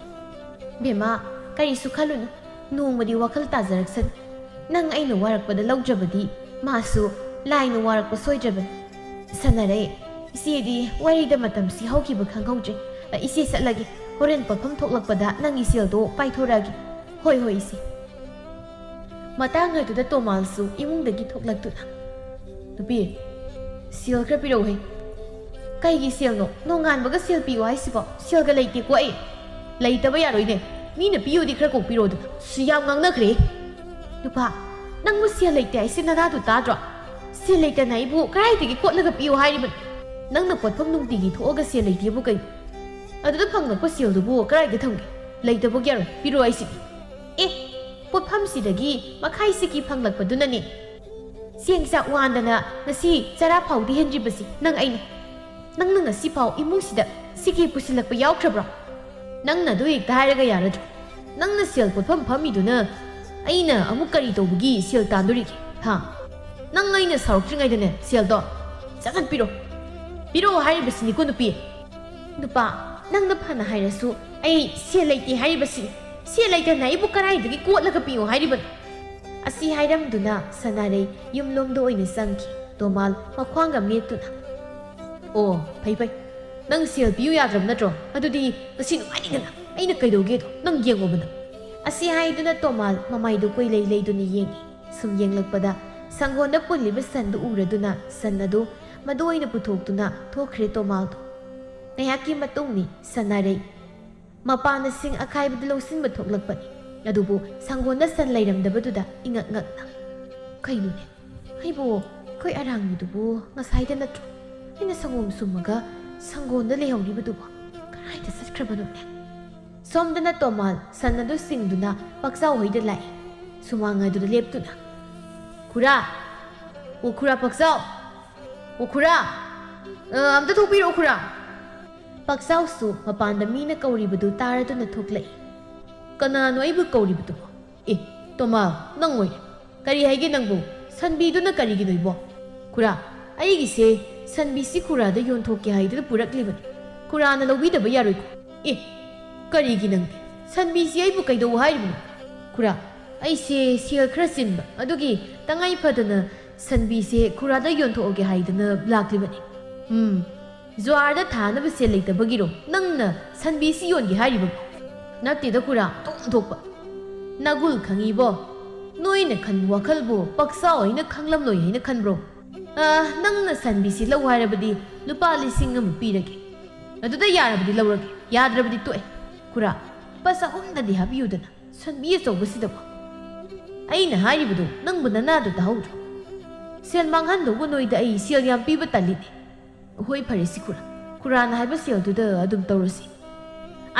"ꯕꯦꯝꯃ, ꯀꯔꯤꯁꯨ ꯈꯜꯂꯨꯅꯨ, ꯅꯣꯡꯃꯗꯤ ꯋꯥꯈꯜ ꯇꯥꯖꯔꯛꯁꯅꯤ꯫ ꯅꯪ ꯑꯩꯅ ꯋꯥꯔꯛꯄꯗ ꯂꯧꯗ꯭ꯔꯕꯗꯤ ꯃꯥꯁꯨ ꯂꯥꯏꯅ ꯋꯥꯔꯛꯄ ꯁꯣꯏꯗ꯭ꯔꯕꯅꯤ꯫ ꯁꯥꯟꯅꯔꯩ, ꯏꯆꯦꯗꯤ ꯋꯥꯔꯤꯗ ꯃꯇꯝꯁꯤ ꯍꯧꯈꯤꯕ ꯈꯪꯍꯧꯗ꯭ꯔꯦ꯫ ꯑ, ꯏꯆꯦ ꯆꯠꯂꯒꯦ꯫ ꯍꯣꯔꯦꯟ ꯄꯣꯠꯐꯝ ꯊꯣꯛꯂꯛꯄꯗ ꯅꯪꯒꯤ ꯁꯦꯜꯗꯣ ꯄꯥꯏꯊꯣꯔꯛꯑꯒꯦ꯫ ꯍꯣꯏ, ꯍꯣꯏ, ꯏꯆꯦ꯫ ꯃꯇꯥꯡ ꯑꯗꯨꯗ ꯇꯣꯃꯥꯜꯁꯨ ꯏꯃꯨꯡꯗꯒꯤ ꯊꯣꯛꯂꯛꯇꯨꯅ, "ꯅꯨꯄꯤ, ꯁꯦꯜ ꯈꯔ ꯄꯤꯔꯛꯎꯍꯦ꯫" "ꯀꯩꯒꯤ ꯁꯦꯜꯅꯣ? ꯅꯣꯡꯉꯥꯟꯕꯒ ꯁꯦꯜ ꯄꯤꯌꯨ ꯍꯥꯏꯁꯤꯕꯣ? ꯁꯦꯜꯒ ꯂꯩꯇꯦꯀꯣ ꯑꯩ꯫" "ꯂꯩꯇꯕ ꯌꯥꯔꯣꯏꯅꯦ꯫ ꯃꯤꯅ ꯄꯤꯌꯨꯗꯤ ꯈꯔ ꯀꯣꯛ ꯄꯤꯔꯛꯑꯣꯗꯅ꯫" "ꯁꯤ ꯌꯥꯝ ꯉꯥꯡꯅꯈ꯭ꯔꯦ꯫" "ꯅꯨꯄꯥ, ꯅꯪꯕꯨ ꯁꯦꯜ ꯂꯩꯇꯦ ꯍꯥꯏꯁꯦ ꯅꯅꯥꯗꯨ ꯇꯥꯗ꯭ꯔꯣ? ꯁꯦꯜ ꯂꯩꯇꯅ ꯑꯩꯕꯨ ꯀꯗꯥꯏꯗꯒꯤ ꯀꯣꯠꯂꯒ ꯄꯤꯌꯨ ꯍꯥꯏꯔꯤꯕꯅꯣ? ꯅꯪꯅ ꯄꯣꯠꯐꯝ ꯅꯨꯡꯇꯤꯒꯤ ꯊꯣꯛꯑꯒ ꯁꯦꯜ ꯂꯩꯇꯦꯕꯨ ꯀꯩꯅꯣ? ꯑꯗꯨꯗ ꯐꯪꯂꯛꯄ ꯁꯦꯜꯗꯨꯕꯨ ꯀꯗꯥꯏꯗ ꯊꯝꯒꯦ? ꯂꯩꯇꯕ ꯌꯥꯔꯣꯏ, ꯄꯤꯔꯛꯑꯣ ꯍꯥꯏꯁꯤꯗꯤ꯫" "ꯑꯦ, ꯄꯣꯠꯐꯝꯁꯤꯗꯒꯤ ꯃꯈꯥꯏ ꯁꯤꯀꯤ ꯐꯪꯂꯛꯄꯗꯨꯅꯅꯦ꯫ ꯆꯦꯡ ꯆꯥꯛ ꯋꯥꯟꯗꯅ ꯉꯁꯤ ꯆꯔꯥ ꯐꯥꯎꯗꯤ ꯍꯦꯟꯗ꯭ꯔꯤꯕꯁꯤ ꯅꯪ ꯑꯩꯅ꯫ ꯅꯪꯅ ꯉꯁꯤ ꯐꯥꯎ ꯏꯃꯨꯡꯁꯤꯗ ꯁꯤꯀꯤ ꯄꯨꯁꯤꯜꯂꯛꯄ ꯌꯥꯎꯈ꯭ꯔꯕ꯭ꯔꯣ? ꯅꯪꯅ ꯑꯗꯨ ꯍꯦꯛꯇ ꯍꯥꯏꯔꯒ ꯌꯥꯔꯗ꯭ꯔꯣ? ꯅꯪꯅ ꯁꯦꯜ ꯄꯣꯠꯐꯝ ꯐꯝꯃꯤꯗꯨꯅ ꯑꯩꯅ ꯑꯃꯨꯛ ꯀꯔꯤ ꯇꯧꯕꯒꯤ ꯁꯦꯜ ꯇꯥꯟꯗꯣꯔꯤꯒꯦ? ꯍꯥ? ꯅꯪ ꯑꯩꯅ ꯁꯥꯎꯔꯛꯇ꯭ꯔꯤꯉꯩꯗꯅꯦ ꯁꯦꯜꯗꯣ ꯁꯠ ꯁꯠ ꯄꯤꯔꯣ꯫ ꯄꯤꯔꯛꯑꯣ ꯍꯥꯏꯔꯤꯕꯁꯤꯅꯤꯀꯣ, ꯅꯨꯄꯤ꯫" "ꯅꯨꯄꯥ, ꯅꯪꯅ ꯐꯅ ꯍꯥꯏꯔꯁꯨ ꯑꯩ ꯁꯦꯜ ꯂꯩꯇꯦ ꯍꯥꯏꯔꯤꯕꯁꯤꯅꯤ꯫ ꯁꯦꯜ ꯂꯩꯇꯅ ꯑꯩꯕꯨ ꯀꯗꯥꯏꯗꯒꯤ ꯀꯣꯠꯂꯒ ꯄꯤꯌꯣ ꯍꯥꯏꯔꯤꯕꯅꯣ?" ꯑꯁꯤ ꯍꯥꯏꯔꯝꯗꯨꯅ ꯁꯅꯥꯔꯩ ꯌꯨꯝꯂꯣꯝꯗ ꯑꯣꯏꯅ ꯆꯪꯈꯤ꯫ ꯇꯣꯃꯥꯜ ꯃꯈ꯭ꯋꯥꯡꯒ ꯃꯦꯠꯇꯨꯅ, "ꯑꯣ, ꯐꯩ ꯐꯩ꯫ ꯅꯪ ꯁꯦꯜ ꯄꯤꯌꯨ ꯌꯥꯗ꯭ꯔꯕ ꯅꯠꯇ꯭ꯔꯣ? ꯑꯗꯨꯗꯤ ꯉꯁꯤ ꯅꯨꯡꯉꯥꯏꯅꯤꯡꯗꯅ ꯑꯩꯅ ꯀꯩꯗꯧꯒꯦꯗꯣ ꯅꯪ ꯌꯦꯡꯉꯣꯕ ꯅꯪ꯫" ꯑꯁꯤ ꯍꯥꯏꯗꯨꯅ ꯇꯣꯃꯥꯜ ꯃꯃꯥꯏꯗꯨ ꯀꯣꯏꯂꯩ ꯂꯩꯗꯨꯅ ꯌꯦꯡꯉꯤ꯫ ꯁꯨꯝ ꯌꯦꯡꯂꯛꯄꯗ ꯁꯪꯒꯣꯟꯗ ꯄꯨꯜꯂꯤꯕ ꯁꯟꯗꯨ ꯎꯔꯗꯨꯅ ꯁꯟ ꯑꯗꯨ ꯃꯗꯨ ꯑꯣꯏꯅ ꯄꯨꯊꯣꯛꯇꯨꯅ ꯊꯣꯛꯈ꯭ꯔꯦ ꯇꯣꯃꯥꯜꯗꯣ꯫ ꯉꯥꯏꯍꯥꯛꯀꯤ ꯃꯇꯨꯡꯅꯤ ꯁꯅꯥꯔꯩ ꯃꯄꯥꯟꯅ ꯁꯤꯡ ꯑꯈꯥꯏꯕꯗꯨ ꯂꯧꯁꯤꯟꯕ ꯊꯣꯛꯂꯛꯄꯅꯤ꯫ ꯑꯗꯨꯕꯨ ꯁꯪꯒꯣꯟꯗ ꯁꯟ ꯂꯩꯔꯝꯗꯕꯗꯨꯗ ꯏꯉꯛ ꯉꯛꯅ, "ꯀꯩꯅꯣꯅꯦ? ꯑꯩꯕꯨ ꯑꯩꯈꯣꯏ ꯑꯔꯥꯡꯕꯤꯗꯨꯕꯨ ꯉꯁꯥꯏꯗ ꯅꯠꯇ꯭ꯔꯣ ꯑꯩꯅ ꯁꯪꯒꯣꯝ ꯁꯨꯝꯃꯒ ꯁꯪꯒꯣꯟꯗ ꯂꯩꯍꯧꯔꯤꯕꯗꯨꯕꯨ? ꯀꯗꯥꯏꯗ ꯆꯠꯈ꯭ꯔꯕꯅꯣꯅꯦ?" ꯁꯣꯝꯗꯅ ꯇꯣꯃꯥꯜ ꯁꯟ ꯑꯗꯨ ꯁꯤꯡꯗꯨꯅ ꯄꯥꯛꯆꯥꯎ ꯍꯣꯏꯗ ꯂꯥꯛꯏ꯫ ꯁꯨꯃꯥꯡ ꯑꯗꯨꯗ ꯂꯦꯞꯇꯨꯅ, "ꯈꯨꯔꯥ! ꯑꯣ ꯈꯨꯔꯥ ꯄꯥꯛꯆꯥꯎ! ꯑꯣ ꯈꯨꯔꯥ! ꯑ, ꯑꯝꯇ ꯊꯣꯛꯄꯤꯔꯛꯑꯣ ꯈꯨꯔꯥ!" ꯄꯥꯛꯆꯥꯎꯁꯨ ꯃꯄꯥꯟꯗ ꯃꯤꯅ ꯀꯧꯔꯤꯕꯗꯨ ꯇꯥꯔꯗꯨꯅ ꯊꯣꯛꯂꯛꯏ꯫ "ꯀꯅꯥꯅꯣ ꯑꯩꯕꯨ ꯀꯧꯔꯤꯕꯗꯨꯕꯣ? ꯑꯦ, ꯇꯣꯃꯥꯜ, ꯅꯪ ꯑꯣꯏꯔꯦ꯫ ꯀꯔꯤ ꯍꯥꯏꯒꯦ ꯅꯪꯕꯨ? ꯁꯟꯕꯤꯗꯨꯅ ꯀꯔꯤꯒꯤꯅꯣ ꯏꯕꯣ?" "ꯈꯨꯔꯥ, ꯑꯩꯒꯤꯁꯦ ꯁꯟꯕꯤꯁꯤ ꯈꯨꯔꯥꯗ ꯌꯣꯟꯊꯣꯛꯀꯦ ꯍꯥꯏꯗꯨꯅ ꯄꯨꯔꯛꯂꯤꯕꯅꯤ꯫ ꯈꯨꯔꯥꯅ ꯂꯧꯕꯤꯗꯕ ꯌꯥꯔꯣꯏꯀꯣ?" "ꯑꯦ, ꯀꯔꯤꯒꯤ ꯅꯪꯗꯤ? "ꯁꯟꯕꯤꯁꯤ ꯑꯩꯕꯨ ꯀꯩꯗꯧ ꯍꯥꯏꯔꯤꯕꯅꯣ?" "ꯈꯨꯔꯥ, ꯑꯩꯁꯦ ꯁꯦꯜ ꯈꯔ ꯆꯤꯟꯕ, ꯑꯗꯨꯒꯤ ꯇꯉꯥꯏ ꯐꯗꯅ ꯁꯟꯕꯤꯁꯦ ꯈꯨꯔꯥꯗ ꯌꯣꯟꯊꯣꯛꯑꯒꯦ ꯍꯥꯏꯗꯅ ꯂꯥꯛꯂꯤꯕꯅꯤ꯫" "ꯎꯝ, ꯖ꯭ꯋꯥꯔꯗ ꯊꯥꯅꯕ ꯁꯦꯜ ꯂꯩꯇꯕꯒꯤꯔꯣ ꯅꯪꯅ ꯁꯟꯕꯤꯁꯤ ꯌꯣꯟꯒꯦ ꯍꯥꯏꯔꯤꯕꯕꯨ?" "ꯅꯠꯇꯦꯗ ꯈꯨꯔꯥ, ꯑꯣꯟꯊꯣꯛꯄ꯫ ꯅꯒꯨꯜ ꯈꯪꯉꯤꯕꯣ? ꯅꯣꯏꯅ ꯈꯟꯕ ꯋꯥꯈꯜꯕꯨ ꯄꯛꯆꯥꯎ ꯑꯩꯅ ꯈꯪꯂꯝꯂꯣꯏ ꯍꯥꯏꯅ ꯈꯟꯕ꯭ꯔꯣ? ꯑ, ꯅꯪꯅ ꯁꯟꯕꯤꯁꯤ ꯂꯧ ꯍꯥꯏꯔꯕꯗꯤ ꯂꯨꯄꯥ ꯂꯤꯁꯤꯡ ꯑꯃ ꯄꯤꯔꯒꯦ꯫ ꯑꯗꯨꯗ ꯌꯥꯔꯕꯗꯤ ꯂꯧꯔꯒꯦ, ꯌꯥꯗ꯭ꯔꯕꯗꯤ ꯇꯣꯛꯑꯦ꯫ ꯈꯨꯔꯥ, ꯂꯨꯄꯥ ꯆꯍꯨꯝꯗꯗꯤ ꯍꯥꯞꯄꯤꯌꯨꯗꯅ, ꯁꯟꯕꯤ ꯑꯆꯧꯕꯁꯤꯗꯕꯨ꯫" "ꯑꯩꯅ ꯍꯥꯏꯔꯤꯕꯗꯨ ꯅꯪꯕꯨ ꯅꯅꯥꯗꯨ ꯇꯥꯍꯧꯗ꯭ꯔꯣ? ꯁꯦꯜ ꯃꯥꯡꯍꯟꯗꯧꯕ ꯅꯣꯏꯗ ꯑꯩ ꯁꯦꯜ ꯌꯥꯝ ꯄꯤꯕ ꯇꯜꯂꯤꯅꯦ꯫" "ꯍꯣꯏ, ꯐꯔꯦꯁꯤ ꯈꯨꯔꯥ, ꯈꯨꯔꯥꯅ ꯍꯥꯏꯕ ꯁꯦꯜꯗꯨꯗ ꯑꯗꯨꯝ ꯇꯧꯔꯁꯤ꯫"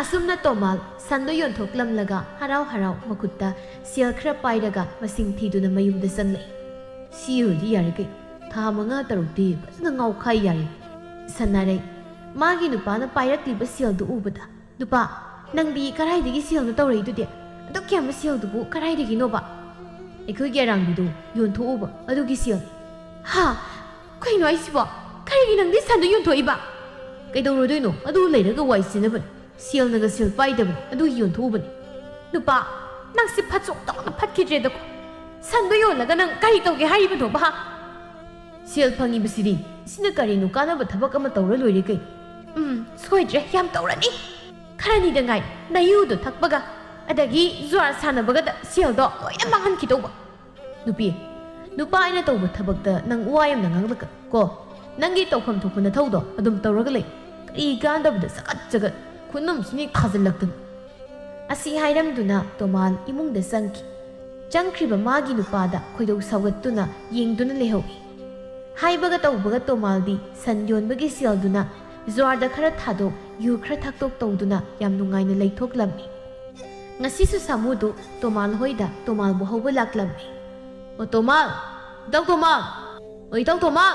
ꯑꯁꯨꯝꯅ ꯇꯣꯃꯥꯜ ꯁꯟꯗꯣ ꯌꯣꯟꯊꯣꯛꯂꯝꯂꯒ ꯍꯔꯥꯎ ꯍꯔꯥꯎ ꯃꯈꯨꯠꯇ ꯁꯦꯜ ꯈꯔ ꯄꯥꯏꯔꯒ ꯃꯁꯤꯡ ꯊꯤꯗꯨꯅ ꯃꯌꯨꯝꯗ ꯆꯪꯂꯛꯏ꯫ "ꯁꯤ ꯑꯣꯏꯔꯗꯤ ꯌꯥꯔꯦ ꯀꯩꯅꯣ, ꯊꯥ ꯃꯉꯥ ꯇꯔꯨꯛꯇꯤ ꯐꯖꯅ ꯉꯥꯎꯈꯥꯏ ꯌꯥꯔꯦ꯫" ꯁꯅꯥꯔꯩ ꯃꯥꯒꯤ ꯅꯨꯄꯥꯅ ꯄꯥꯏꯔꯛꯂꯤꯕ ꯁꯦꯜꯗꯨ ꯎꯕꯗ, "ꯅꯨꯄꯥ, ꯅꯪꯗꯤ ꯀꯔꯥꯏꯗꯒꯤ ꯁꯦꯜꯅꯣ ꯇꯧꯔꯛꯏꯗꯨꯗꯤ? ꯑꯗꯨꯛ ꯌꯥꯝꯕ ꯁꯦꯜꯗꯨꯕꯨ ꯀꯔꯥꯏꯗꯒꯤꯅꯣꯕ?" "ꯑꯩꯈꯣꯏꯒꯤ ꯑꯔꯥꯡꯕꯤꯗꯨ ꯌꯣꯟꯊꯣꯛꯎꯕ ꯑꯗꯨꯒꯤ ꯁꯦꯜ꯫" "ꯍꯥ? ꯀꯩꯅꯣ ꯍꯥꯏꯁꯤꯕꯣ? ꯀꯔꯤꯒꯤ ꯅꯪꯗꯤ ꯁꯟꯗꯣ ꯌꯣꯟꯊꯣꯛꯏꯕ?" "ꯀꯩꯗꯧꯔꯨꯗꯣꯏꯅꯣ? ꯑꯗꯨ ꯂꯩꯔꯒ ꯋꯥꯏ ꯁꯤꯅꯕꯅꯤ꯫ ꯁꯦꯜꯅꯒ ꯁꯦꯜ ꯄꯥꯏꯗꯕꯅꯤ, ꯑꯗꯨ ꯌꯣꯟꯊꯣꯛꯎꯕꯅꯤ꯫" "ꯅꯨꯄꯥ, ꯅꯪꯁꯦ ꯐꯠꯁꯨ ꯇꯧꯅ ꯐꯠꯈꯤꯗ꯭ꯔꯦꯗꯀꯣ꯫ ꯁꯟꯗꯣ ꯌꯣꯜꯂꯒ ꯅꯪ ꯀꯔꯤ ꯇꯧꯒꯦ ꯍꯥꯏꯔꯤꯕꯅꯣꯕ, ꯍꯥ?" "ꯁꯦꯜ ꯐꯪꯉꯤꯕꯁꯤꯗꯤ ꯁꯤꯅ ꯀꯔꯤꯅꯣ ꯀꯥꯟꯅꯕ ꯊꯕꯛ ꯑꯃ ꯇꯧꯔ ꯂꯣꯏꯔꯦ ꯀꯩꯅꯣ꯫" "ꯎꯝ, ꯁꯣꯏꯗ꯭ꯔꯦ, ꯌꯥꯝ ꯇꯧꯔꯅꯤ꯫ ꯈꯔꯅꯤꯗ ꯉꯥꯏ, ꯅꯌꯨꯗꯣ ꯊꯛꯄꯒ, ꯑꯗꯒꯤ ꯖꯨꯋꯥꯔ ꯁꯥꯟꯅꯕꯒꯗ ꯁꯦꯜꯗꯣ ꯂꯣꯏꯅ ꯃꯥꯡꯍꯟꯈꯤꯗꯧꯕ꯫" "ꯅꯨꯄꯤ, ꯅꯨꯄꯥ ꯑꯩꯅ ꯇꯧꯕ ꯊꯕꯛꯇ ꯅꯪ ꯋꯥ ꯌꯥꯝꯅ ꯉꯥꯡꯂꯛꯀꯅꯨ ꯀꯣ꯫ ꯅꯪꯒꯤ ꯇꯧꯐꯝ ꯊꯣꯛꯄ ꯅꯊꯧꯗꯣ ꯑꯗꯨꯝ ꯇꯧꯔꯒ ꯂꯩ꯫ ꯀꯔꯤ ꯀꯥꯟꯗꯕꯗ ꯆꯒꯠ ꯆꯒꯠ ꯈꯨꯅꯝꯁꯨꯅꯤ ꯊꯥꯖꯤꯜꯂꯛꯇꯅ꯫" ꯑꯁꯤ ꯍꯥꯏꯔꯝꯗꯨꯅ ꯇꯣꯃꯥꯜ ꯏꯃꯨꯡꯗ ꯆꯪꯈꯤ꯫ ꯆꯪꯈ꯭ꯔꯤꯕ ꯃꯥꯒꯤ ꯅꯨꯄꯥꯗ ꯈꯣꯏꯗꯧ ꯁꯥꯎꯒꯠꯇꯨꯅ ꯌꯦꯡꯗꯨꯅ ꯂꯩꯍꯧꯏ꯫ ꯍꯥꯏꯕꯒ ꯇꯧꯕꯒ ꯇꯣꯃꯥꯜꯗꯤ ꯁꯟ ꯌꯣꯟꯕꯒꯤ ꯁꯦꯜꯗꯨꯅ ꯖ꯭ꯋꯥꯔꯗ ꯈꯔ ꯊꯥꯗꯣꯛ, ꯌꯨ ꯈꯔ ꯊꯛꯇꯣꯛ ꯇꯧꯗꯨꯅ ꯌꯥꯝ ꯅꯨꯡꯉꯥꯏꯅ ꯂꯩꯊꯣꯛꯂꯝꯃꯤ꯫ ꯉꯁꯤꯁꯨ ꯁꯥꯃꯨꯗꯨ ꯇꯣꯃꯥꯜ ꯍꯣꯏꯗ ꯇꯣꯃꯥꯜꯕꯨ ꯍꯧꯕ ꯂꯥꯛꯂꯝꯃꯤ꯫ "ꯑꯣ ꯇꯣꯃꯥꯜ! ꯏꯇꯥꯎ ꯇꯣꯃꯥꯜ! ꯑꯣ ꯏꯇꯥꯎ ꯇꯣꯃꯥꯜ!"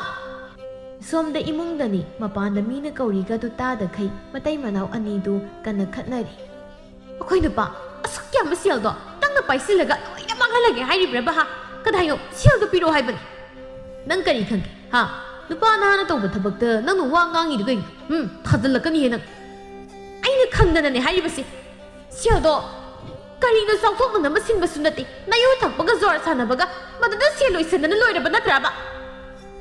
ꯁꯣꯝꯗ ꯏꯃꯨꯡꯗꯅꯤ ꯃꯄꯥꯟꯗ ꯃꯤꯅ ꯀꯧꯔꯤꯒꯗꯨ ꯇꯥꯗꯈꯩ ꯃꯇꯩ ꯃꯅꯥꯎ ꯑꯅꯤꯗꯨ ꯀꯟꯅ ꯈꯠꯅꯔꯤ꯫ "ꯑꯩꯈꯣꯏ ꯅꯨꯄꯥ ꯑꯁꯨꯛ ꯌꯥꯝꯕ ꯁꯦꯜꯗꯣ ꯅꯪꯅ ꯄꯥꯏꯁꯤꯜꯂꯒ ꯂꯣꯏꯅ ꯃꯥꯡꯍꯜꯂꯒꯦ ꯍꯥꯏꯔꯤꯕ꯭ꯔꯕ ꯍꯥ? ꯀꯗꯥꯏꯅꯣ? ꯁꯦꯜꯗꯣ ꯄꯤꯔꯛꯑꯣ ꯍꯥꯏꯕꯅꯤ꯫" "ꯅꯪ ꯀꯔꯤ ꯈꯪꯒꯦ ꯍꯥ? ꯅꯨꯄꯥ ꯅꯍꯥꯅ ꯇꯧꯕ ꯊꯕꯛꯇ ꯅꯪꯅ ꯋꯥ ꯉꯥꯡꯉꯤꯗꯨ ꯀꯩꯅꯣ? ꯎꯝ, ꯊꯥꯖꯤꯜꯂꯛꯀꯅꯤꯍꯦ ꯅꯪ꯫" "ꯑꯩꯅ ꯈꯪꯗꯅꯅꯦ ꯍꯥꯏꯔꯤꯕꯁꯦ꯫ ꯁꯦꯜꯗꯣ ꯀꯔꯤꯅꯣ ꯆꯥꯎꯊꯣꯛꯅꯅꯕ ꯁꯤꯟꯕꯁꯨ ꯅꯠꯇꯦ꯫ ꯅꯌꯨ ꯊꯛꯄꯒ ꯖ꯭ꯋꯥꯔ ꯁꯥꯟꯅꯕꯒ ꯃꯗꯨꯗ ꯁꯦꯜ ꯂꯣꯏꯁꯟꯗꯅ ꯂꯣꯏꯔꯕ ꯅꯠꯇ꯭ꯔꯕ?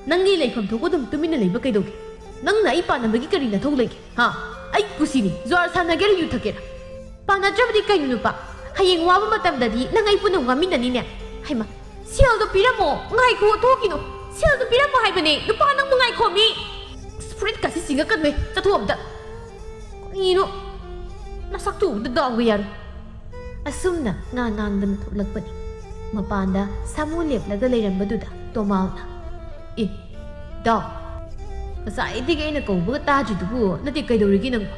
ꯅꯪꯒꯤ ꯂꯩꯐꯝ ꯊꯣꯛꯄ ꯑꯗꯨꯝ ꯇꯨꯃꯤꯟꯅ ꯂꯩꯕ ꯀꯩꯗꯧꯒꯦ? ꯅꯪꯅ ꯑꯩ ꯄꯥꯟꯅꯕꯒꯤ ꯀꯔꯤ ꯅꯊꯧ ꯂꯩꯒꯦ? ꯍꯥ? ꯑꯩ ꯀꯨꯁꯤꯅꯤ, ꯖ꯭ꯋꯥꯔ ꯁꯥꯟꯅꯒꯦꯔꯥ ꯌꯨ ꯊꯛꯀꯦꯔꯥ? ꯄꯥꯟꯅꯗ꯭ꯔꯕꯗꯤ ꯀꯩꯅꯣ ꯅꯨꯄꯥ? ꯍꯌꯦꯡ ꯋꯥꯕ ꯃꯇꯝꯗꯗꯤ ꯅꯪ ꯑꯩ ꯄꯨꯟꯅ ꯋꯥꯃꯤꯟꯅꯅꯤꯅꯦ꯫ ꯍꯩꯃ, ꯁꯦꯜꯗꯣ ꯄꯤꯔꯝꯃꯣ, ꯉꯥꯏꯈꯣ, ꯊꯣꯛꯈꯤꯅꯣ꯫ ꯁꯦꯜꯗꯣ ꯄꯤꯔꯝꯃꯣ ꯍꯥꯏꯕꯅꯦ, ꯅꯨꯄꯥ ꯅꯪꯕꯨ ꯉꯥꯏꯈꯣ ꯃꯤ꯫ ꯐꯨꯔꯤꯠꯀꯁꯤ ꯆꯤꯡꯉꯛꯀꯅꯨꯍꯦ, ꯆꯠꯊꯣꯛ ꯑꯝꯇ꯫ ꯀꯔꯤꯅꯣ? ꯅꯁꯛꯇꯨ ꯎꯕꯗ ꯗꯥꯎꯒ ꯌꯥꯔꯣꯏ꯫ ꯑꯁꯨꯝꯅ ꯉꯥ ꯉꯥꯡꯗꯅ ꯊꯣꯛꯂꯛꯄꯅꯤ꯫ ꯃꯄꯥꯟꯗ ꯁꯥꯃꯨ ꯂꯦꯞꯂꯒ ꯂꯩꯔꯝꯕꯗꯨꯗ ꯇꯣꯃꯥꯜꯅ, "ꯑꯦ, ꯗꯥꯎ, ꯉꯁꯥꯏꯗꯒꯤ ꯑꯩꯅ ꯀꯧꯕꯒ ꯇꯥꯗ꯭ꯔꯤꯗꯨꯕꯨ ꯅꯠꯇꯦ, ꯀꯩꯗꯧꯔꯤꯒꯦ ꯅꯪꯕꯨ?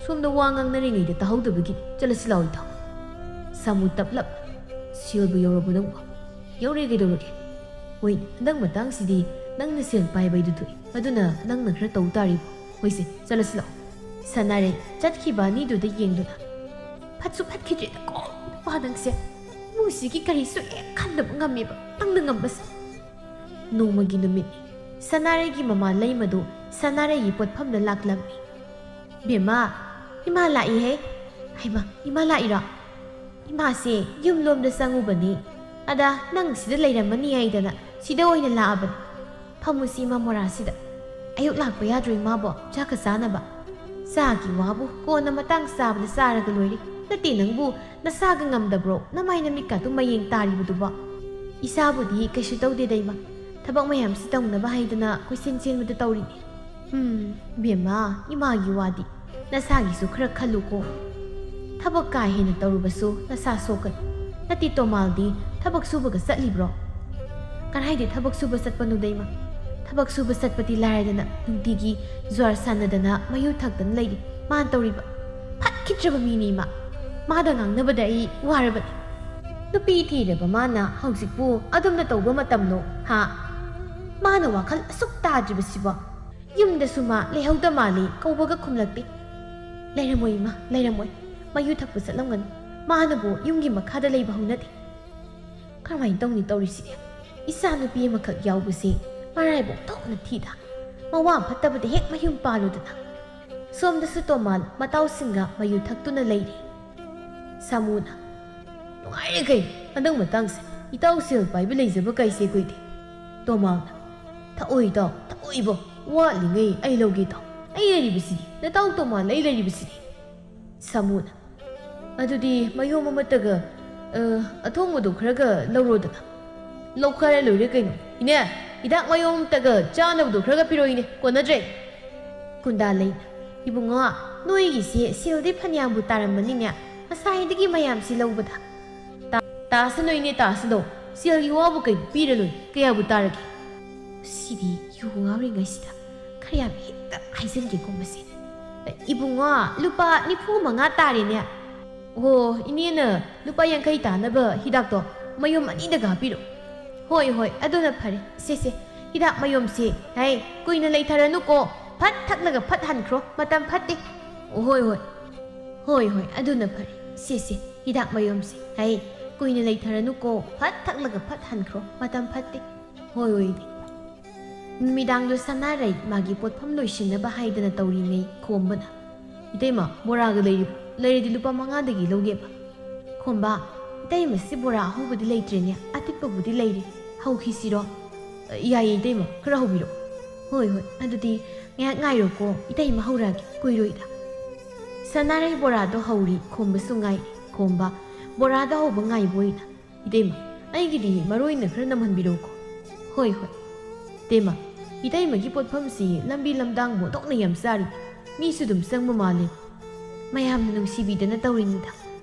ꯁꯣꯝꯗ ꯋꯥ ꯉꯥꯡꯅꯔꯤꯉꯩꯗ ꯇꯥꯍꯧꯗꯕꯒꯤ ꯆꯠꯂꯁꯤ ꯂꯥꯎ ꯏꯇꯥꯎ꯫" ꯁꯥꯃꯨ ꯇꯞꯂꯞ, "ꯁꯦꯜꯕꯨ ꯌꯧꯔꯕꯣ ꯅꯪꯕꯨ?" "ꯌꯧꯔꯦ, ꯀꯩꯗꯧꯔꯒꯦ?" "ꯍꯣꯏ, ꯍꯟꯗꯛ ꯃꯇꯥꯡꯁꯤꯗꯤ ꯅꯪꯅ ꯁꯦꯜ ꯄꯥꯏꯕ ꯍꯥꯏꯗꯨ ꯊꯣꯛꯑꯦ, ꯑꯗꯨꯅ ꯅꯪꯅ ꯈꯔ ꯇꯧ ꯇꯥꯔꯤꯕꯣ?" "ꯍꯣꯏꯁꯦ, ꯆꯠꯂꯁꯤ ꯂꯥꯛꯑꯣ꯫" ꯁꯅꯥꯔꯩ ꯆꯠꯈꯤꯕ ꯑꯅꯤꯗꯨꯗ ꯌꯦꯡꯗꯨꯅ, "ꯐꯠꯁꯨ ꯐꯠꯈꯤꯗ꯭ꯔꯦꯗꯀꯣ, ꯅꯨꯄꯥ ꯅꯪꯁꯦ꯫ ꯏꯃꯨꯡꯁꯤꯒꯤ ꯀꯔꯤꯁꯨ ꯍꯦꯛ ꯈꯟꯗꯕ ꯉꯝꯃꯦꯕ, ꯅꯪꯅ ꯉꯝꯕꯁꯦ꯫" ꯅꯣꯡꯃꯒꯤ ꯅꯨꯃꯤꯠꯅꯤ꯫ ꯁꯅꯥꯔꯩꯒꯤ ꯃꯃꯥ ꯂꯩꯃꯗꯨ ꯁꯅꯥꯔꯩꯒꯤ ꯄꯣꯠꯐꯝꯗ ꯂꯥꯛꯂꯝꯃꯤ꯫ "ꯕꯦꯝꯃ, ꯏꯃꯥ ꯂꯥꯛꯏꯍꯦ꯫" "ꯍꯩꯃ, ꯏꯃꯥ ꯂꯥꯛꯏꯔꯣ?" "ꯏꯃꯥꯁꯦ ꯌꯨꯝꯂꯣꯝꯗ ꯆꯪꯉꯨꯕꯅꯤ꯫ ꯑꯗ ꯅꯪ ꯁꯤꯗ ꯂꯩꯔꯝꯃꯅꯤ ꯍꯥꯏꯗꯅ ꯁꯤꯗ ꯑꯣꯏꯅ ꯂꯥꯛꯑꯕꯅꯤ꯫ ꯐꯝꯃꯨꯁꯤ ꯏꯃꯥ ꯃꯣꯔꯥꯁꯤꯗ꯫ ꯑꯌꯨꯛ ꯂꯥꯛꯄ ꯌꯥꯗ꯭ꯔꯣ ꯏꯃꯥꯕꯣ? ꯆꯥꯛꯀ ꯆꯥꯅꯕ?" "ꯆꯥꯒꯤ ꯋꯥꯕꯨ ꯀꯣꯟꯅ ꯃꯇꯥꯡ ꯆꯥꯕꯗ ꯆꯥꯔꯒ ꯂꯣꯏꯔꯦ꯫ ꯅꯠꯇꯦ, ꯅꯪꯕꯨ ꯅꯁꯥꯒ ꯉꯝꯗꯕ꯭ꯔꯣ? ꯅꯃꯥꯏ ꯅꯃꯤꯠꯀꯥꯗꯨ ꯃꯌꯦꯡ ꯇꯥꯔꯤꯕꯗꯨꯕꯣ?" "ꯏꯁꯥꯕꯨꯗꯤ ꯀꯩꯁꯨ ꯇꯧꯗꯦꯗ ꯏꯃꯥ꯫ ꯊꯕꯛ ꯃꯌꯥꯝꯁꯤ ꯇꯧꯅꯕ ꯍꯥꯏꯗꯅ ꯀꯣꯏꯆꯦꯟ ꯆꯦꯟꯕꯗ ꯇꯧꯔꯤꯅꯤ꯫" "ꯎꯝ, ꯕꯦꯝꯃ, ꯏꯃꯥꯒꯤ ꯋꯥꯗꯤ꯫ ꯅꯁꯥꯒꯤꯁꯨ ꯈꯔ ꯈꯜꯂꯨꯀꯣ꯫ ꯊꯕꯛ ꯀꯥ ꯍꯦꯟꯅ ꯇꯧꯔꯨꯕꯁꯨ ꯅꯁꯥ ꯁꯣꯛꯀꯅꯤ꯫ ꯅꯠꯇꯦ, ꯇꯣꯃꯥꯜꯗꯤ ꯊꯕꯛ ꯁꯨꯕꯒ ꯆꯠꯂꯤꯕ꯭ꯔꯣ?" "ꯀꯔꯥꯏꯗ ꯊꯕꯛ ꯁꯨꯕ ꯆꯠꯄꯅꯣꯗ ꯏꯃꯥ? ꯊꯕꯛ ꯁꯨꯕ ꯆꯠꯄꯗꯤ ꯂꯥꯏꯔꯗꯅ ꯅꯨꯡꯇꯤꯒꯤ ꯖ꯭ꯋꯥꯔ ꯁꯥꯟꯅꯗꯅ ꯃꯌꯨ ꯊꯛꯇꯅ ꯂꯩꯔꯤ꯫ ꯃꯥꯅ ꯇꯧꯔꯤꯕ ꯐꯠꯈꯤꯗ꯭ꯔꯕ ꯃꯤꯅꯤ ꯏꯃꯥ꯫ ꯃꯥꯗ ꯉꯥꯡꯅꯕꯗ ꯑꯩ ꯋꯥꯔꯕꯅꯤ꯫ ꯅꯨꯄꯤ ꯊꯤꯔꯕ ꯃꯥꯅ ꯍꯧꯖꯤꯛꯄꯨ ꯑꯗꯨꯝꯅ ꯇꯧꯕ ꯃꯇꯝꯂꯣ? ꯍꯥ? ꯃꯥꯅ ꯋꯥꯈꯜ ꯑꯁꯨꯛ ꯇꯥꯗ꯭ꯔꯤꯕꯁꯤꯕꯣ? ꯌꯨꯝꯗꯁꯨ ꯃꯥ ꯂꯩꯍꯧꯗ ꯃꯥꯜꯂꯤ, ꯀꯧꯕꯒ ꯈꯨꯝꯂꯛꯇꯦ꯫ ꯂꯩꯔꯝꯃꯣꯏ ꯏꯃꯥ, ꯂꯩꯔꯝꯃꯣꯏ꯫ ꯃꯌꯨ ꯊꯛꯄ ꯆꯠꯂꯝꯒꯅꯤ꯫ ꯃꯥꯅꯕꯨ ꯌꯨꯝꯒꯤ ꯃꯈꯥꯗ ꯂꯩꯕ ꯍꯧꯅꯗꯦ꯫ ꯀꯔꯝꯍꯥꯏꯅ ꯇꯧꯅꯤ ꯇꯧꯔꯤꯁꯤꯗꯤ? ꯏꯆꯥ ꯅꯨꯄꯤ ꯑꯃꯈꯛ ꯌꯥꯎꯕꯁꯦ ꯃꯔꯥꯏꯕꯛ ꯊꯣꯛꯅ ꯊꯤꯗ꯫ ꯃꯋꯥ ꯐꯠꯇꯕꯗ ꯍꯦꯛ ꯃꯌꯨꯝ ꯄꯥꯜꯂꯨꯗꯅ꯫" ꯁꯣꯝꯗꯁꯨ ꯇꯣꯃꯥꯜ ꯃꯇꯥꯎꯁꯤꯡꯒ ꯃꯌꯨ ꯊꯛꯇꯨꯅ ꯂꯩꯔꯤ꯫ ꯁꯥꯃꯨꯅ, "ꯅꯨꯡꯉꯥꯏꯔꯦ ꯀꯩꯅꯣ ꯍꯟꯗꯛ ꯃꯇꯥꯡꯁꯦ, ꯏꯇꯥꯎ ꯁꯦꯜ ꯄꯥꯏꯕ ꯂꯩꯖꯕ ꯀꯥꯏꯁꯦ ꯑꯩꯈꯣꯏꯗꯤ"꯫ ꯇꯣꯃꯥꯜꯅ, "ꯊꯛꯑꯣ ꯏꯇꯥꯎ, ꯊꯛꯑꯣ ꯏꯕꯣ, ꯋꯥꯠꯂꯤꯉꯩ ꯑꯩ ꯂꯧꯒꯦ ꯏꯇꯥꯎ, ꯑꯩ ꯂꯩꯔꯤꯕꯁꯤꯗꯤ, ꯅꯇꯥꯎ ꯇꯣꯃꯥꯜ ꯑꯩ ꯂꯩꯔꯤꯕꯁꯤꯗꯤ"꯫ ꯁꯥꯃꯨꯅ, "ꯑꯗꯨꯗꯤ ꯃꯌꯣꯝ ꯑꯃꯠꯇꯒ, ꯑ, ꯑꯊꯣꯡꯕꯗꯣ ꯈꯔꯒ ꯂꯧꯔꯣꯗꯅ"꯫ "ꯂꯧꯈꯥꯏꯔ ꯂꯣꯏꯔꯦ ꯀꯩꯅꯣ꯫ ꯏꯅꯦ, ꯍꯤꯗꯥꯛ ꯃꯌꯣꯝ ꯑꯃꯠꯇꯒ ꯆꯥꯅꯕꯗꯣ ꯈꯔꯒ ꯄꯤꯔꯛꯑꯣ ꯏꯅꯦ, ꯀꯣꯟꯅꯗ꯭ꯔꯦ"꯫ ꯀꯨꯟꯗꯥ ꯂꯩꯅ, "ꯏꯕꯨꯡꯉꯣ, ꯅꯣꯏꯒꯤꯁꯦ ꯁꯦꯜꯗꯤ ꯐꯅꯌꯥꯝꯕꯨ ꯇꯥꯔꯝꯃꯅꯤꯅꯦ, ꯉꯁꯥꯏꯗꯒꯤ ꯃꯌꯥꯝꯁꯤ ꯂꯧꯕꯗ"꯫ "ꯇꯥ-, ꯇꯥꯁꯅꯨ ꯏꯅꯦ, ꯇꯥꯁꯅꯨ꯫ ꯁꯦꯜꯒꯤ ꯋꯥꯕꯨ ꯀꯩ ꯄꯤꯔ ꯂꯣꯏ, ꯀꯌꯥꯕꯨ ꯇꯥꯔꯒꯦ?" ꯁꯤꯗꯤ ꯌꯨ ꯉꯥꯎꯔꯤꯉꯩꯁꯤꯗ ꯈꯔ ꯌꯥꯝ ꯍꯦꯛꯇ ꯍꯥꯏꯖꯤꯟꯒꯦꯀꯣ ꯃꯁꯤ꯫ "ꯏꯕꯨꯡꯉꯣ, ꯂꯨꯄꯥ ꯅꯤꯐꯨ ꯃꯉꯥ ꯇꯥꯔꯦꯅꯦ"꯫ "ꯑꯣ, ꯏꯅꯦꯅ ꯂꯨꯄꯥ ꯌꯥꯡꯈꯩ ꯇꯥꯅꯕ ꯍꯤꯗꯥꯛꯇꯣ ꯃꯌꯨꯝ ꯑꯅꯤꯗꯒ ꯍꯥꯞꯄꯤꯔꯣ"꯫ "ꯍꯣꯏ, ꯍꯣꯏ, ꯑꯗꯨꯅ ꯐꯔꯦ꯫ ꯁꯦ, ꯁꯦ, ꯍꯤꯗꯥꯛ ꯃꯌꯨꯝꯁꯦ꯫ ꯍꯥꯏ, ꯀꯨꯏꯅ ꯂꯩꯊꯔꯅꯨꯀꯣ꯫ ꯐꯠ ꯊꯛꯂꯒ ꯐꯠ ꯍꯟꯈ꯭ꯔꯣ꯫ ꯃꯇꯝ ꯐꯠꯇꯦ"꯫ "ꯑꯣ, ꯍꯣꯏ, ꯍꯣꯏ꯫ ꯍꯣꯏ, ꯍꯣꯏ, ꯑꯗꯨꯅ ꯐꯔꯦ꯫ ꯁꯦ, ꯁꯦ, ꯍꯤꯗꯥꯛ ꯃꯌꯨꯝꯁꯦ꯫ ꯍꯥꯏ, ꯀꯨꯏꯅ ꯂꯩꯊꯔꯅꯨꯀꯣ꯫ ꯐꯠ ꯊꯛꯂꯒ ꯐꯠ ꯍꯟꯈ꯭ꯔꯣ꯫ ꯃꯇꯝ ꯐꯠꯇꯦ"꯫ "ꯍꯣꯏ, ꯍꯣꯏ, ꯏꯅꯦ"꯫ ꯅꯨꯃꯤꯗꯥꯡꯗꯣ ꯁꯅꯥꯔꯩ ꯃꯥꯒꯤ ꯄꯣꯠꯐꯝ ꯂꯣꯏꯁꯤꯟꯅꯕ ꯍꯥꯏꯗꯅ ꯇꯧꯔꯤꯉꯩ ꯈꯣꯝꯕꯅ, "ꯏꯇꯩꯃ, ꯕꯣꯔꯥꯒ ꯂꯩꯔꯤꯕ? ꯂꯩꯔꯗꯤ ꯂꯨꯄꯥ ꯃꯉꯥꯗꯒꯤ ꯂꯧꯒꯦꯕ"꯫ ꯈꯣꯝꯕ, "ꯏꯇꯩꯃꯁꯤ ꯕꯣꯔꯥ ꯑꯍꯧꯕꯗꯤ ꯂꯩꯇ꯭ꯔꯦꯅꯦ, ꯑꯇꯤꯛꯄꯕꯨꯗꯤ ꯂꯩꯔꯤ꯫ ꯍꯧꯈꯤꯁꯤꯔꯣ?" "ꯌꯥꯏꯌꯦ ꯏꯇꯩꯃ, ꯈꯔ ꯍꯧꯕꯤꯔꯣ"꯫ "ꯍꯣꯏ, ꯍꯣꯏ, ꯑꯗꯨꯗꯤ ꯉꯥꯏꯍꯥꯛ ꯉꯥꯏꯔꯣꯀꯣ, ꯏꯇꯩꯃ ꯍꯧꯔꯛꯑꯒꯦ, ꯀꯨꯏꯔꯣꯏꯗ"꯫ ꯁꯅꯥꯔꯩ ꯕꯣꯔꯥꯗꯣ ꯍꯧꯔꯤ, ꯈꯣꯝꯕꯁꯨ ꯉꯥꯏꯔꯤ꯫ ꯈꯣꯝꯕ, ꯕꯣꯔꯥꯗꯣ ꯍꯧꯕ ꯉꯥꯏꯕ ꯑꯣꯏꯅ, "ꯏꯇꯩꯃ, ꯑꯩꯒꯤꯗꯤ ꯃꯔꯣꯏꯅ ꯈꯔ ꯅꯝꯍꯟꯕꯤꯔꯛꯎꯀꯣ"꯫ "ꯍꯣꯏ, ꯍꯣꯏ"꯫ "ꯏꯇꯩꯃ, ꯏꯇꯩꯃꯒꯤ ꯄꯣꯠꯐꯝꯁꯤ ꯂꯝꯕꯤ ꯂꯝꯗꯥꯡ ꯃꯣꯟꯊꯣꯛꯅ ꯌꯥꯝ ꯆꯥꯔꯤ꯫ ꯃꯤꯁꯨ ꯑꯗꯨꯝ ꯆꯪꯕ ꯃꯥꯜꯂꯦ꯫ ꯃꯌꯥꯝꯅ ꯅꯨꯡꯁꯤꯕꯤꯗꯅ ꯇꯧꯔꯤꯅꯤꯗ"꯫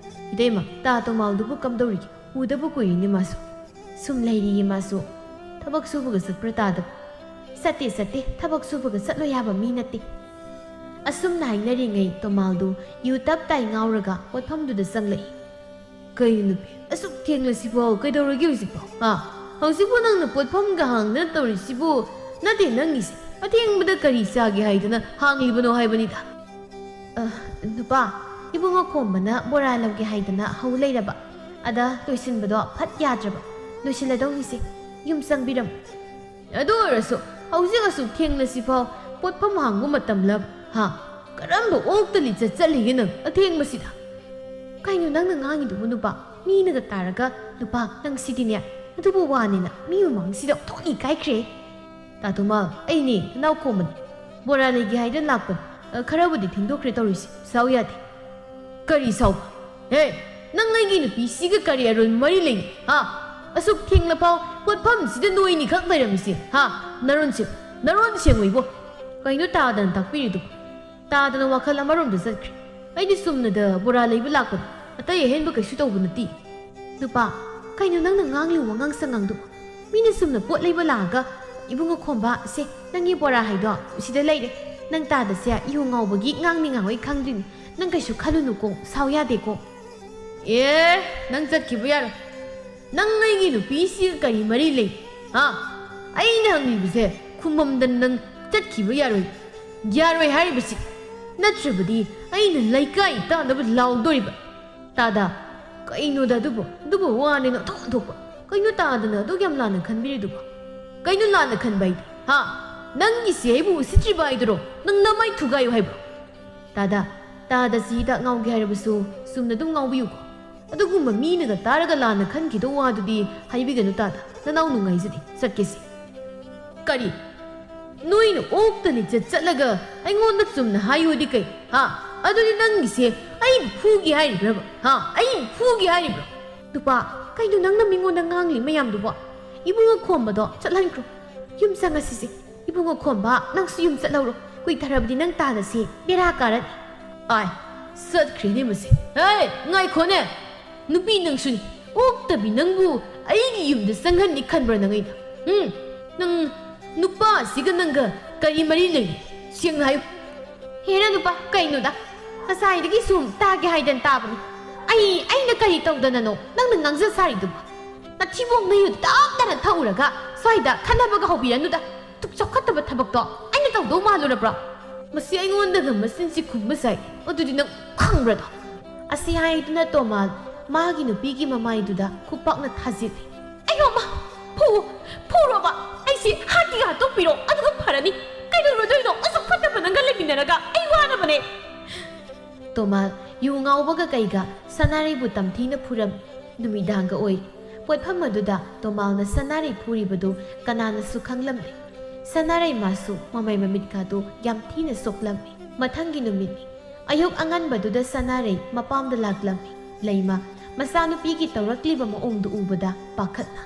"ꯏꯇꯩꯃ, ꯇꯥ ꯇꯣꯃꯥꯜꯗꯨꯕꯨ ꯀꯝꯗꯧꯔꯤꯒꯦ? ꯎꯗꯕ ꯀꯨꯏꯔꯦꯅꯦ ꯃꯥꯁꯨ"꯫ "ꯁꯨꯝ ꯂꯩꯔꯤꯌꯦ ꯃꯥꯁꯨ꯫ ꯊꯕꯛ ꯁꯨꯕꯒ ꯆꯠꯄ꯭ꯔꯥ ꯇꯥꯗꯕ?" "ꯆꯠꯇꯦ, ꯆꯠꯇꯦ꯫ ꯊꯕꯛ ꯁꯨꯕꯒ ꯆꯠꯂꯣꯏ ꯌꯥꯕ ꯃꯤ ꯅꯠꯇꯦ"꯫ ꯑꯁꯨꯝꯅ ꯍꯥꯏꯅꯔꯤꯉꯩ ꯇꯣꯃꯥꯜꯗꯨ ꯌꯨ ꯇꯞ ꯇꯥꯏ ꯉꯥꯎꯔꯒ ꯄꯣꯠꯐꯝꯗꯨꯗ ꯆꯪꯂꯛꯏ꯫ "ꯀꯩꯅꯣ ꯅꯨꯄꯤ, ꯑꯁꯨꯛ ꯊꯦꯡꯂꯁꯤꯐꯥꯎ ꯀꯩꯗꯧꯔꯒꯦ ꯍꯧꯖꯤꯛꯐꯥꯎ? ꯍꯥ? ꯍꯧꯖꯤꯛꯄꯨ ꯅꯪꯅ ꯄꯣꯠꯐꯝꯒ ꯍꯥꯡꯗꯅ ꯇꯧꯔꯤꯁꯤꯕꯨ? ꯅꯠꯇꯦ, ꯅꯪꯒꯤꯁꯦ ꯑꯊꯦꯡꯕꯗ ꯀꯔꯤ ꯆꯥꯒꯦ ꯍꯥꯏꯗꯅ ꯍꯥꯡꯂꯤꯕꯅꯣ ꯍꯥꯏꯕꯅꯤꯗ"꯫ "ꯑ, ꯅꯨꯄꯥ, ꯏꯕꯨꯡꯉꯣ ꯈꯣꯝꯕꯅ ꯕꯣꯔꯥ ꯂꯧꯒꯦ ꯍꯥꯏꯗꯅ ꯍꯧ ꯂꯩꯔꯕ꯫ ꯑꯗ ꯂꯣꯏꯁꯤꯟꯕꯗꯣ ꯐꯠ ꯌꯥꯗ꯭ꯔꯕ꯫ ꯂꯣꯏꯁꯤꯜꯂꯗꯧꯅꯤꯁꯦ꯫ ꯌꯨꯝ ꯆꯪꯕꯤꯔꯝꯃꯨ"꯫ "ꯑꯗꯨ ꯑꯣꯏꯔꯁꯨ ꯍꯧꯖꯤꯛ ꯑꯁꯨꯛ ꯊꯦꯡꯂꯁꯤꯐꯥꯎ ꯄꯣꯠꯐꯝ ꯍꯥꯡꯕ ꯃꯇꯝꯂꯕ? ꯍꯥ? ꯀꯔꯝꯕ ꯑꯣꯛꯇ ꯂꯤꯆꯠ ꯆꯠꯂꯤꯒꯦ ꯅꯪ ꯑꯊꯦꯡꯕꯁꯤꯗ?" ꯀꯩꯅꯣ ꯅꯪꯅ ꯉꯥꯡꯉꯤꯗꯨꯕꯨ ꯅꯨꯄꯥ? ꯃꯤꯅꯒ ꯇꯥꯔꯒ, "ꯅꯨꯄꯥ, ꯅꯪ ꯁꯤꯗꯤꯅꯦ ꯑꯗꯨꯕꯨ ꯋꯥꯅꯤꯅ ꯃꯤ ꯃꯃꯥꯡꯁꯤꯗ ꯑꯣꯟꯊꯣꯛꯅ ꯏꯀꯥꯏꯈ꯭ꯔꯦ"꯫ "ꯇꯥ ꯇꯣꯃꯥ, ꯑꯩꯅꯦ ꯅꯅꯥꯎ ꯈꯣꯝꯕꯅꯤ꯫ ꯕꯣꯔꯥ ꯂꯩꯒꯦ ꯍꯥꯏꯗꯅ ꯂꯥꯛꯄꯅꯤ꯫ ꯑ, ꯈꯔꯕꯨꯗꯤ ꯊꯦꯡꯗꯣꯛꯈ꯭ꯔꯦ ꯇꯧꯔꯤꯁꯦ꯫ ꯁꯥꯎ ꯌꯥꯗꯦ"꯫ "ꯀꯔꯤ ꯁꯥꯎꯕ? ꯍꯦ, ꯅꯪ ꯑꯩꯒꯤ ꯅꯨꯄꯤꯁꯤꯒ ꯀꯔꯤ ꯑꯔꯣꯟ ꯃꯔꯤ ꯂꯩꯅꯩ, ꯍꯥ? ꯑꯁꯨꯛ ꯊꯦꯡꯂ ꯐꯥꯎ ꯄꯣꯠꯐꯝꯁꯤꯗ ꯅꯣꯏꯅꯤꯈꯛ ꯂꯩꯔꯝꯃꯤꯁꯦ, ꯍꯥ? ꯅꯔꯣꯟꯁꯦ, ꯅꯔꯣꯟ ꯁꯦꯡꯉꯨ ꯏꯕꯣ"꯫ ꯀꯩꯅꯣ ꯇꯥꯗꯅ ꯇꯥꯛꯄꯤꯔꯤꯗꯨꯕꯨ? ꯇꯥꯗꯅ ꯋꯥꯈꯜ ꯑꯃꯔꯣꯝꯗ ꯆꯠꯈ꯭ꯔꯦ꯫ "ꯑꯩꯗꯤ ꯆꯨꯝꯅꯗ ꯕꯣꯔꯥ ꯂꯩꯕ ꯂꯥꯛꯄꯅꯤ, ꯑꯇꯩ ꯑꯍꯦꯟꯕ ꯀꯩꯁꯨ ꯇꯧꯕ ꯅꯠꯇꯦ"꯫ "ꯅꯨꯄꯥ, ꯀꯩꯅꯣ ꯅꯪꯅ ꯉꯥꯡꯂꯤꯕ ꯋꯥꯉꯥꯡ ꯁꯉꯥꯡꯗꯨꯕꯨ? ꯃꯤꯅ ꯆꯨꯝꯅ ꯄꯣꯠ ꯂꯩꯕ ꯂꯥꯛꯑꯒ, 'ꯏꯕꯨꯡꯉꯣ ꯈꯣꯝꯕ, ꯁꯦ, ꯅꯪꯒꯤ ꯕꯣꯔꯥ ꯍꯥꯏꯗꯣ ꯁꯤꯗ ꯂꯩꯔꯦ꯫ ꯅꯪ ꯇꯥꯗꯁꯦ ꯏꯍꯨ ꯉꯥꯎꯕꯒꯤ ꯉꯥꯡꯅꯤ ꯉꯥꯡꯉꯣꯏ ꯈꯪꯗ꯭ꯔꯤꯅꯤ꯫ ꯅꯪ ꯀꯩꯁꯨ ꯈꯜꯂꯨꯅꯨꯀꯣ, ꯁꯥꯎ ꯌꯥꯗꯦꯀꯣ"꯫ "ꯑꯦ, ꯅꯪ ꯆꯠꯈꯤꯕ ꯌꯥꯔꯣꯏ꯫ ꯅꯪ ꯑꯩꯒꯤ ꯅꯨꯄꯤꯁꯤꯒ ꯀꯔꯤ ꯃꯔꯤ ꯂꯩ? ꯍꯥ? ꯑꯩꯅ ꯍꯪꯉꯤꯕꯁꯦ ꯈꯨꯝꯃꯝꯗꯅ ꯅꯪ ꯆꯠꯈꯤꯕ ꯌꯥꯔꯣꯏ꯫ ꯌꯥꯔꯣꯏ ꯍꯥꯏꯔꯤꯕꯁꯤ꯫ ꯅꯠꯇ꯭ꯔꯕꯗꯤ ꯑꯩꯅ ꯂꯩꯀꯥꯏ ꯇꯥꯅꯕ ꯂꯥꯎꯗꯣꯔꯤꯕ"꯫ "ꯇꯥꯗ, ꯀꯩꯅꯣꯗ ꯑꯗꯨꯕꯨ? ꯑꯗꯨꯕꯨ ꯋꯥꯅꯦꯅ ꯑꯣꯟꯊꯣꯛ ꯑꯣꯟꯊꯣꯛꯄ꯫ ꯀꯩꯅꯣ ꯇꯥꯗꯅ ꯑꯗꯨꯛ ꯌꯥꯝ ꯂꯥꯟꯅ ꯈꯟꯕꯤꯔꯤꯗꯨꯕꯨ? ꯀꯩꯅꯣ ꯂꯥꯟꯅ ꯈꯟꯕ ꯍꯥꯏꯗꯤ? ꯍꯥ? ꯅꯪꯒꯤꯁꯦ ꯑꯩꯕꯨ ꯎꯁꯤꯠꯇ꯭ꯔꯤꯕ ꯍꯥꯏꯗꯨꯔꯣ? ꯅꯪ ꯅꯃꯥꯏ ꯊꯨꯒꯥꯏꯌꯨ ꯍꯥꯏꯕ꯭ꯔꯣ?" "ꯇꯥꯗ, ꯇꯥꯗ ꯁꯤꯗ ꯉꯥꯎꯒꯦ ꯍꯥꯏꯔꯕꯁꯨ ꯆꯨꯝꯅ ꯑꯗꯨꯝ ꯉꯥꯎꯕꯤꯌꯨꯀꯣ꯫ ꯑꯗꯨꯒꯨꯝꯕ ꯃꯤꯅꯒ ꯇꯥꯔꯒ ꯂꯥꯟꯅ ꯈꯟꯈꯤꯗꯧ ꯋꯥꯗꯨꯗꯤ ꯍꯥꯏꯕꯤꯒꯅꯨ ꯇꯥꯗ, ꯅꯅꯥꯎ ꯅꯨꯡꯉꯥꯏꯖꯗꯦ, ꯆꯠꯀꯦꯁꯦ"꯫ "ꯀꯔꯤ? ꯅꯣꯏꯅ ꯑꯣꯛꯇ ꯂꯤꯆꯠ ꯆꯠꯂꯒ ꯑꯩꯉꯣꯟꯗ ꯆꯨꯝꯅ ꯍꯥꯏꯌꯨꯗꯤ ꯀꯩ? ꯍꯥ? ꯑꯗꯨꯗꯤ ꯅꯪꯒꯤꯁꯦ ꯑꯩꯕꯨ ꯐꯨꯒꯦ ꯍꯥꯏꯔꯤꯕ꯭ꯔꯕ? ꯍꯥ? ꯑꯩꯕꯨ ꯐꯨꯒꯦ ꯍꯥꯏꯔꯤꯕ꯭ꯔꯣ?" "ꯅꯨꯄꯥ, ꯀꯩꯅꯣ ꯅꯪꯅ ꯃꯤꯉꯣꯟꯗ ꯉꯥꯡꯂꯤ ꯃꯌꯥꯝꯗꯨꯕꯣ? ꯏꯕꯨꯡꯉꯣ ꯈꯣꯝꯕꯗꯣ ꯆꯠꯍꯟꯈ꯭ꯔꯣ꯫ ꯌꯨꯝ ꯆꯪꯉꯁꯤꯁꯦ꯫ ꯏꯕꯨꯡꯉꯣ ꯈꯣꯝꯕ, ꯅꯪꯁꯨ ꯌꯨꯝ ꯆꯠꯍꯧꯔꯣ꯫ ꯀꯨꯏꯊꯔꯕꯗꯤ ꯅꯪ ꯇꯥꯗꯁꯦ ꯕꯦꯔꯥ ꯀꯥꯔꯅꯤ"꯫ ꯑꯥꯏ, ꯆꯠꯈ꯭ꯔꯦꯅꯦ ꯃꯁꯤ꯫ ꯍꯦ, ꯉꯥꯏꯈꯣꯅꯦ꯫ ꯅꯨꯄꯤ ꯅꯪꯁꯨꯅꯤ꯫ ꯑꯣꯛꯇꯕꯤ ꯅꯪꯕꯨ ꯑꯩꯒꯤ ꯌꯨꯝꯗ ꯆꯪꯍꯟꯅꯤ ꯈꯟꯕ꯭ꯔꯥ ꯅꯪ ꯑꯩꯅ? ꯎꯝ? ꯅꯪ ꯅꯨꯄꯥꯁꯤꯒ ꯅꯪꯒ ꯀꯔꯤ ꯃꯔꯤ ꯂꯩꯅꯩ? ꯁꯦꯡꯅ ꯍꯥꯏꯌꯨ꯫ ꯍꯦꯔꯥ ꯅꯨꯄꯥ, ꯀꯩꯅꯣꯗ? ꯉꯁꯥꯏꯗꯒꯤ ꯁꯨꯝ ꯇꯥꯒꯦ ꯍꯥꯏꯗꯅ ꯇꯥꯕꯅꯤ꯫ ꯑꯩ, ꯑꯩꯅ ꯀꯔꯤ ꯇꯧꯗꯅꯅꯣ ꯅꯪꯅ ꯉꯥꯡꯖ ꯁꯥꯔꯤꯗꯨꯕꯣ? ꯅꯊꯤꯕꯣꯡ ꯅꯌꯨ ꯇꯞ ꯇꯥꯅ ꯊꯛꯎꯔꯒ ꯁ꯭ꯋꯥꯏꯗ ꯈꯠꯅꯕꯒ ꯍꯧꯕꯤꯔꯅꯨꯗ꯫ ꯗꯨꯛ ꯆꯥꯎꯈꯠꯇꯕ ꯊꯕꯛꯇꯣ ꯑꯩꯅ ꯇꯧꯗꯧ ꯃꯥꯜꯂꯨꯔꯕ꯭ꯔꯣ? ꯃꯁꯤ ꯑꯩꯉꯣꯟꯗꯒ ꯃꯆꯤꯟꯁꯤ ꯈꯨꯝꯕ ꯁꯥꯏ꯫ ꯑꯗꯨꯗꯤ ꯅꯪ ꯈꯪꯕ꯭ꯔꯗꯣ? ꯑꯁꯤ ꯍꯥꯏꯗꯨꯅ ꯇꯣꯃꯥꯜ ꯃꯥꯒꯤ ꯅꯨꯄꯤꯒꯤ ꯃꯃꯥꯏꯗꯨꯗ ꯈꯨꯄꯥꯛꯅ ꯊꯥꯖꯤꯜꯂꯤ꯫ "ꯑꯌꯣ ꯃꯥ! ꯐꯨ! ꯐꯨꯔꯣꯕ! ꯑꯩꯁꯤ ꯍꯥꯠꯀꯦꯒ ꯍꯥꯠꯇꯣꯛꯄꯤꯔꯣ, ꯑꯗꯨꯒ ꯐꯔꯅꯤ꯫ ꯀꯩꯗꯧꯔꯨꯗꯣꯏꯅꯣ? ꯑꯁꯨꯛ ꯐꯠꯇꯕ ꯅꯪꯒ ꯂꯩꯃꯤꯟꯅꯔꯒ ꯑꯩ ꯋꯥꯅꯕꯅꯦ"꯫ ꯇꯣꯃꯥꯜ ꯌꯨ ꯉꯥꯎꯕꯒ ꯀꯩꯒ ꯁꯅꯥꯔꯩꯕꯨ ꯇꯝꯊꯤꯅ ꯐꯨꯔꯝꯃꯤ꯫ ꯅꯨꯃꯤꯗꯥꯡꯒ ꯑꯣꯏꯔꯤ꯫ ꯄꯣꯠꯐꯝ ꯑꯗꯨꯗ ꯇꯣꯃꯥꯜꯅ ꯁꯅꯥꯔꯩ ꯐꯨꯔꯤꯕꯗꯨ ꯀꯅꯥꯅꯁꯨ ꯈꯪꯂꯝꯗꯦ꯫ ꯁꯅꯥꯔꯩ ꯃꯥꯁꯨ ꯃꯃꯩ ꯃꯃꯤꯠꯀꯥꯗꯨ ꯌꯥꯝ ꯊꯤꯅ ꯁꯣꯛꯂꯝꯃꯤ꯫ ꯃꯊꯪꯒꯤ ꯅꯨꯃꯤꯠꯅꯤ꯫ ꯑꯌꯨꯛ ꯑꯉꯟꯕꯗꯨꯗ ꯁꯅꯥꯔꯩ ꯃꯄꯥꯝꯗ ꯂꯥꯛꯂꯝꯃꯤ꯫ ꯂꯩꯃ ꯃꯆꯥꯅꯨꯄꯤꯒꯤ ꯇꯧꯔꯛꯂꯤꯕ ꯃꯑꯣꯡꯗꯨ ꯎꯕꯗ ꯄꯥꯈꯠꯅ,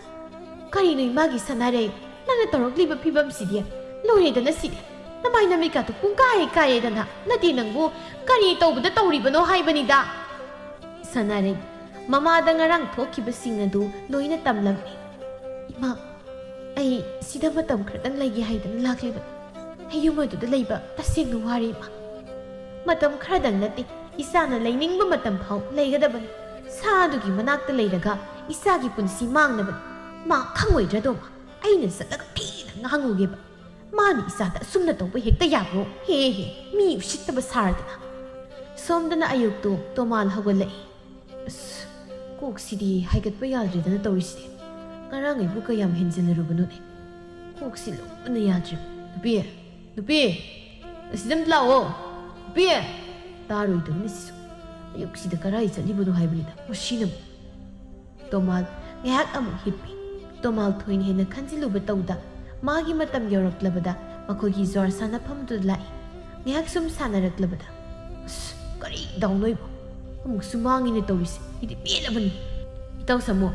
"ꯀꯔꯤꯅꯣ ꯏꯃꯥꯒꯤ ꯁꯅꯥꯔꯩ? ꯅꯪꯅ ꯇꯧꯔꯛꯂꯤꯕ ꯐꯤꯕꯝꯁꯤꯗꯤ? ꯂꯣꯏꯔꯦꯗꯅ ꯁꯤꯗꯤ꯫ ꯅꯃꯥꯏ ꯅꯃꯤꯠꯀꯥꯗꯨ ꯄꯨꯡꯀꯥꯏ ꯍꯦꯛ ꯀꯥꯏꯔꯦꯗꯅ꯫ ꯅꯠꯇꯦ ꯅꯪꯕꯨ ꯀꯔꯤ ꯇꯧꯕꯗ ꯇꯧꯔꯤꯕꯅꯣ ꯍꯥꯏꯕꯅꯤꯗ!" ꯁꯅꯥꯔꯩ ꯃꯃꯥꯗ ꯉꯔꯥꯡ ꯊꯣꯛꯈꯤꯕꯁꯤꯡ ꯑꯗꯨ ꯂꯣꯏꯅ ꯇꯝꯂꯝꯃꯤ꯫ "ꯏꯃꯥ, ꯑꯩ ꯁꯤꯗ ꯃꯇꯝ ꯈꯔꯇꯪ ꯂꯩꯒꯦ ꯍꯥꯏꯗꯅ ꯂꯥꯛꯂꯤꯕꯅꯤ꯫ ꯑꯩ ꯌꯨꯝ ꯑꯗꯨꯗ ꯂꯩꯕ ꯇꯁꯦꯡꯅ ꯋꯥꯔꯦ, ꯏꯃꯥ꯫ ꯃꯇꯝ ꯈꯔꯗꯪ ꯅꯠꯇꯦ, ꯏꯆꯥꯅ ꯂꯩꯅꯤꯡꯕ ꯃꯇꯝ ꯐꯥꯎ ꯂꯩꯒꯗꯕꯅꯤ꯫ ꯁꯥ ꯑꯗꯨꯒꯤ ꯃꯅꯥꯛꯇ ꯂꯩꯔꯒ ꯏꯆꯥꯒꯤ ꯄꯨꯟꯁꯤ ꯃꯥꯡꯅꯕꯅꯤ꯫ ꯃꯥ ꯈꯪꯉꯣꯏꯗ꯭ꯔꯗꯣ, ꯃꯥ? ꯑꯩꯅ ꯆꯠꯂꯒ ꯊꯤꯅ ꯉꯥꯡꯉꯨꯒꯦꯕ꯫ ꯃꯥꯅ ꯏꯆꯥꯗ ꯑꯁꯨꯝꯅ ꯇꯧꯕ ꯍꯦꯛꯇ ꯌꯥꯕ꯭ꯔꯣ? ꯍꯦ ꯍꯦ, ꯃꯤ ꯎꯁꯤꯠꯇꯕ ꯁꯥꯔꯗꯅ!" ꯁꯣꯝꯗꯅ ꯑꯌꯨꯛꯇꯣ ꯇꯣꯃꯥꯜ ꯍꯧꯒꯠꯂꯛꯏ꯫ "ꯑꯁ, ꯀꯣꯛꯁꯤꯗꯤ ꯍꯥꯏꯒꯠꯄ ꯌꯥꯗ꯭ꯔꯦꯗꯅ ꯇꯧꯔꯤꯁꯤꯗꯤ꯫ ꯉꯔꯥꯡ ꯑꯩꯕꯨ ꯀꯌꯥꯝ ꯍꯦꯟꯖꯤꯜꯂꯨꯔꯕꯅꯣꯅꯦ? ꯀꯣꯛꯁꯤ ꯂꯨꯝꯕꯅ ꯌꯥꯗ꯭ꯔꯦ꯫ ꯅꯨꯄꯤ, ꯅꯨꯄꯤ, ꯑꯁꯤꯗ ꯑꯝꯇ ꯂꯥꯛꯑꯣ꯫ ꯅꯨꯄꯤ!" ꯇꯥꯔꯣꯏꯗꯕꯅꯤ ꯁꯤꯁꯨ꯫ ꯑꯌꯨꯛꯁꯤꯗ ꯀꯔꯥꯏ ꯆꯠꯂꯤꯕꯅꯣ ꯍꯥꯏꯕꯅꯤꯗ, ꯃꯁꯤꯅ ꯑꯃꯨꯛ꯫ ꯇꯣꯃꯥꯜ ꯉꯥꯏꯍꯥꯛ ꯑꯃꯨꯛ ꯍꯤꯞꯄꯤ꯫ ꯇꯣꯃꯥꯜ ꯊꯣꯏꯅ ꯍꯦꯟꯅ ꯈꯟꯖꯤꯜꯂꯨꯕ ꯇꯧꯗ, ꯃꯥꯒꯤ ꯃꯇꯝ ꯌꯧꯔꯛꯂꯕꯗ ꯃꯈꯣꯏꯒꯤ ꯖ꯭ꯋꯥꯔ ꯁꯥꯟꯅꯐꯝꯗꯨꯗ ꯂꯥꯛꯏ꯫ ꯉꯥꯏꯍꯥꯛ ꯁꯨꯝ ꯁꯥꯟꯅꯔꯛꯂꯕꯗ, "ꯑꯁ, ꯀꯔꯤ ꯗꯥꯎꯅꯣ ꯑꯩꯕꯣ? ꯑꯃꯨꯛꯁꯨ ꯃꯥꯡꯉꯤꯅꯦ ꯇꯧꯔꯤꯁꯦ꯫ ꯑꯩꯗꯤ ꯄꯦꯜꯂꯕꯅꯤ꯫ ꯏꯇꯥꯎ ꯁꯥꯃꯨ,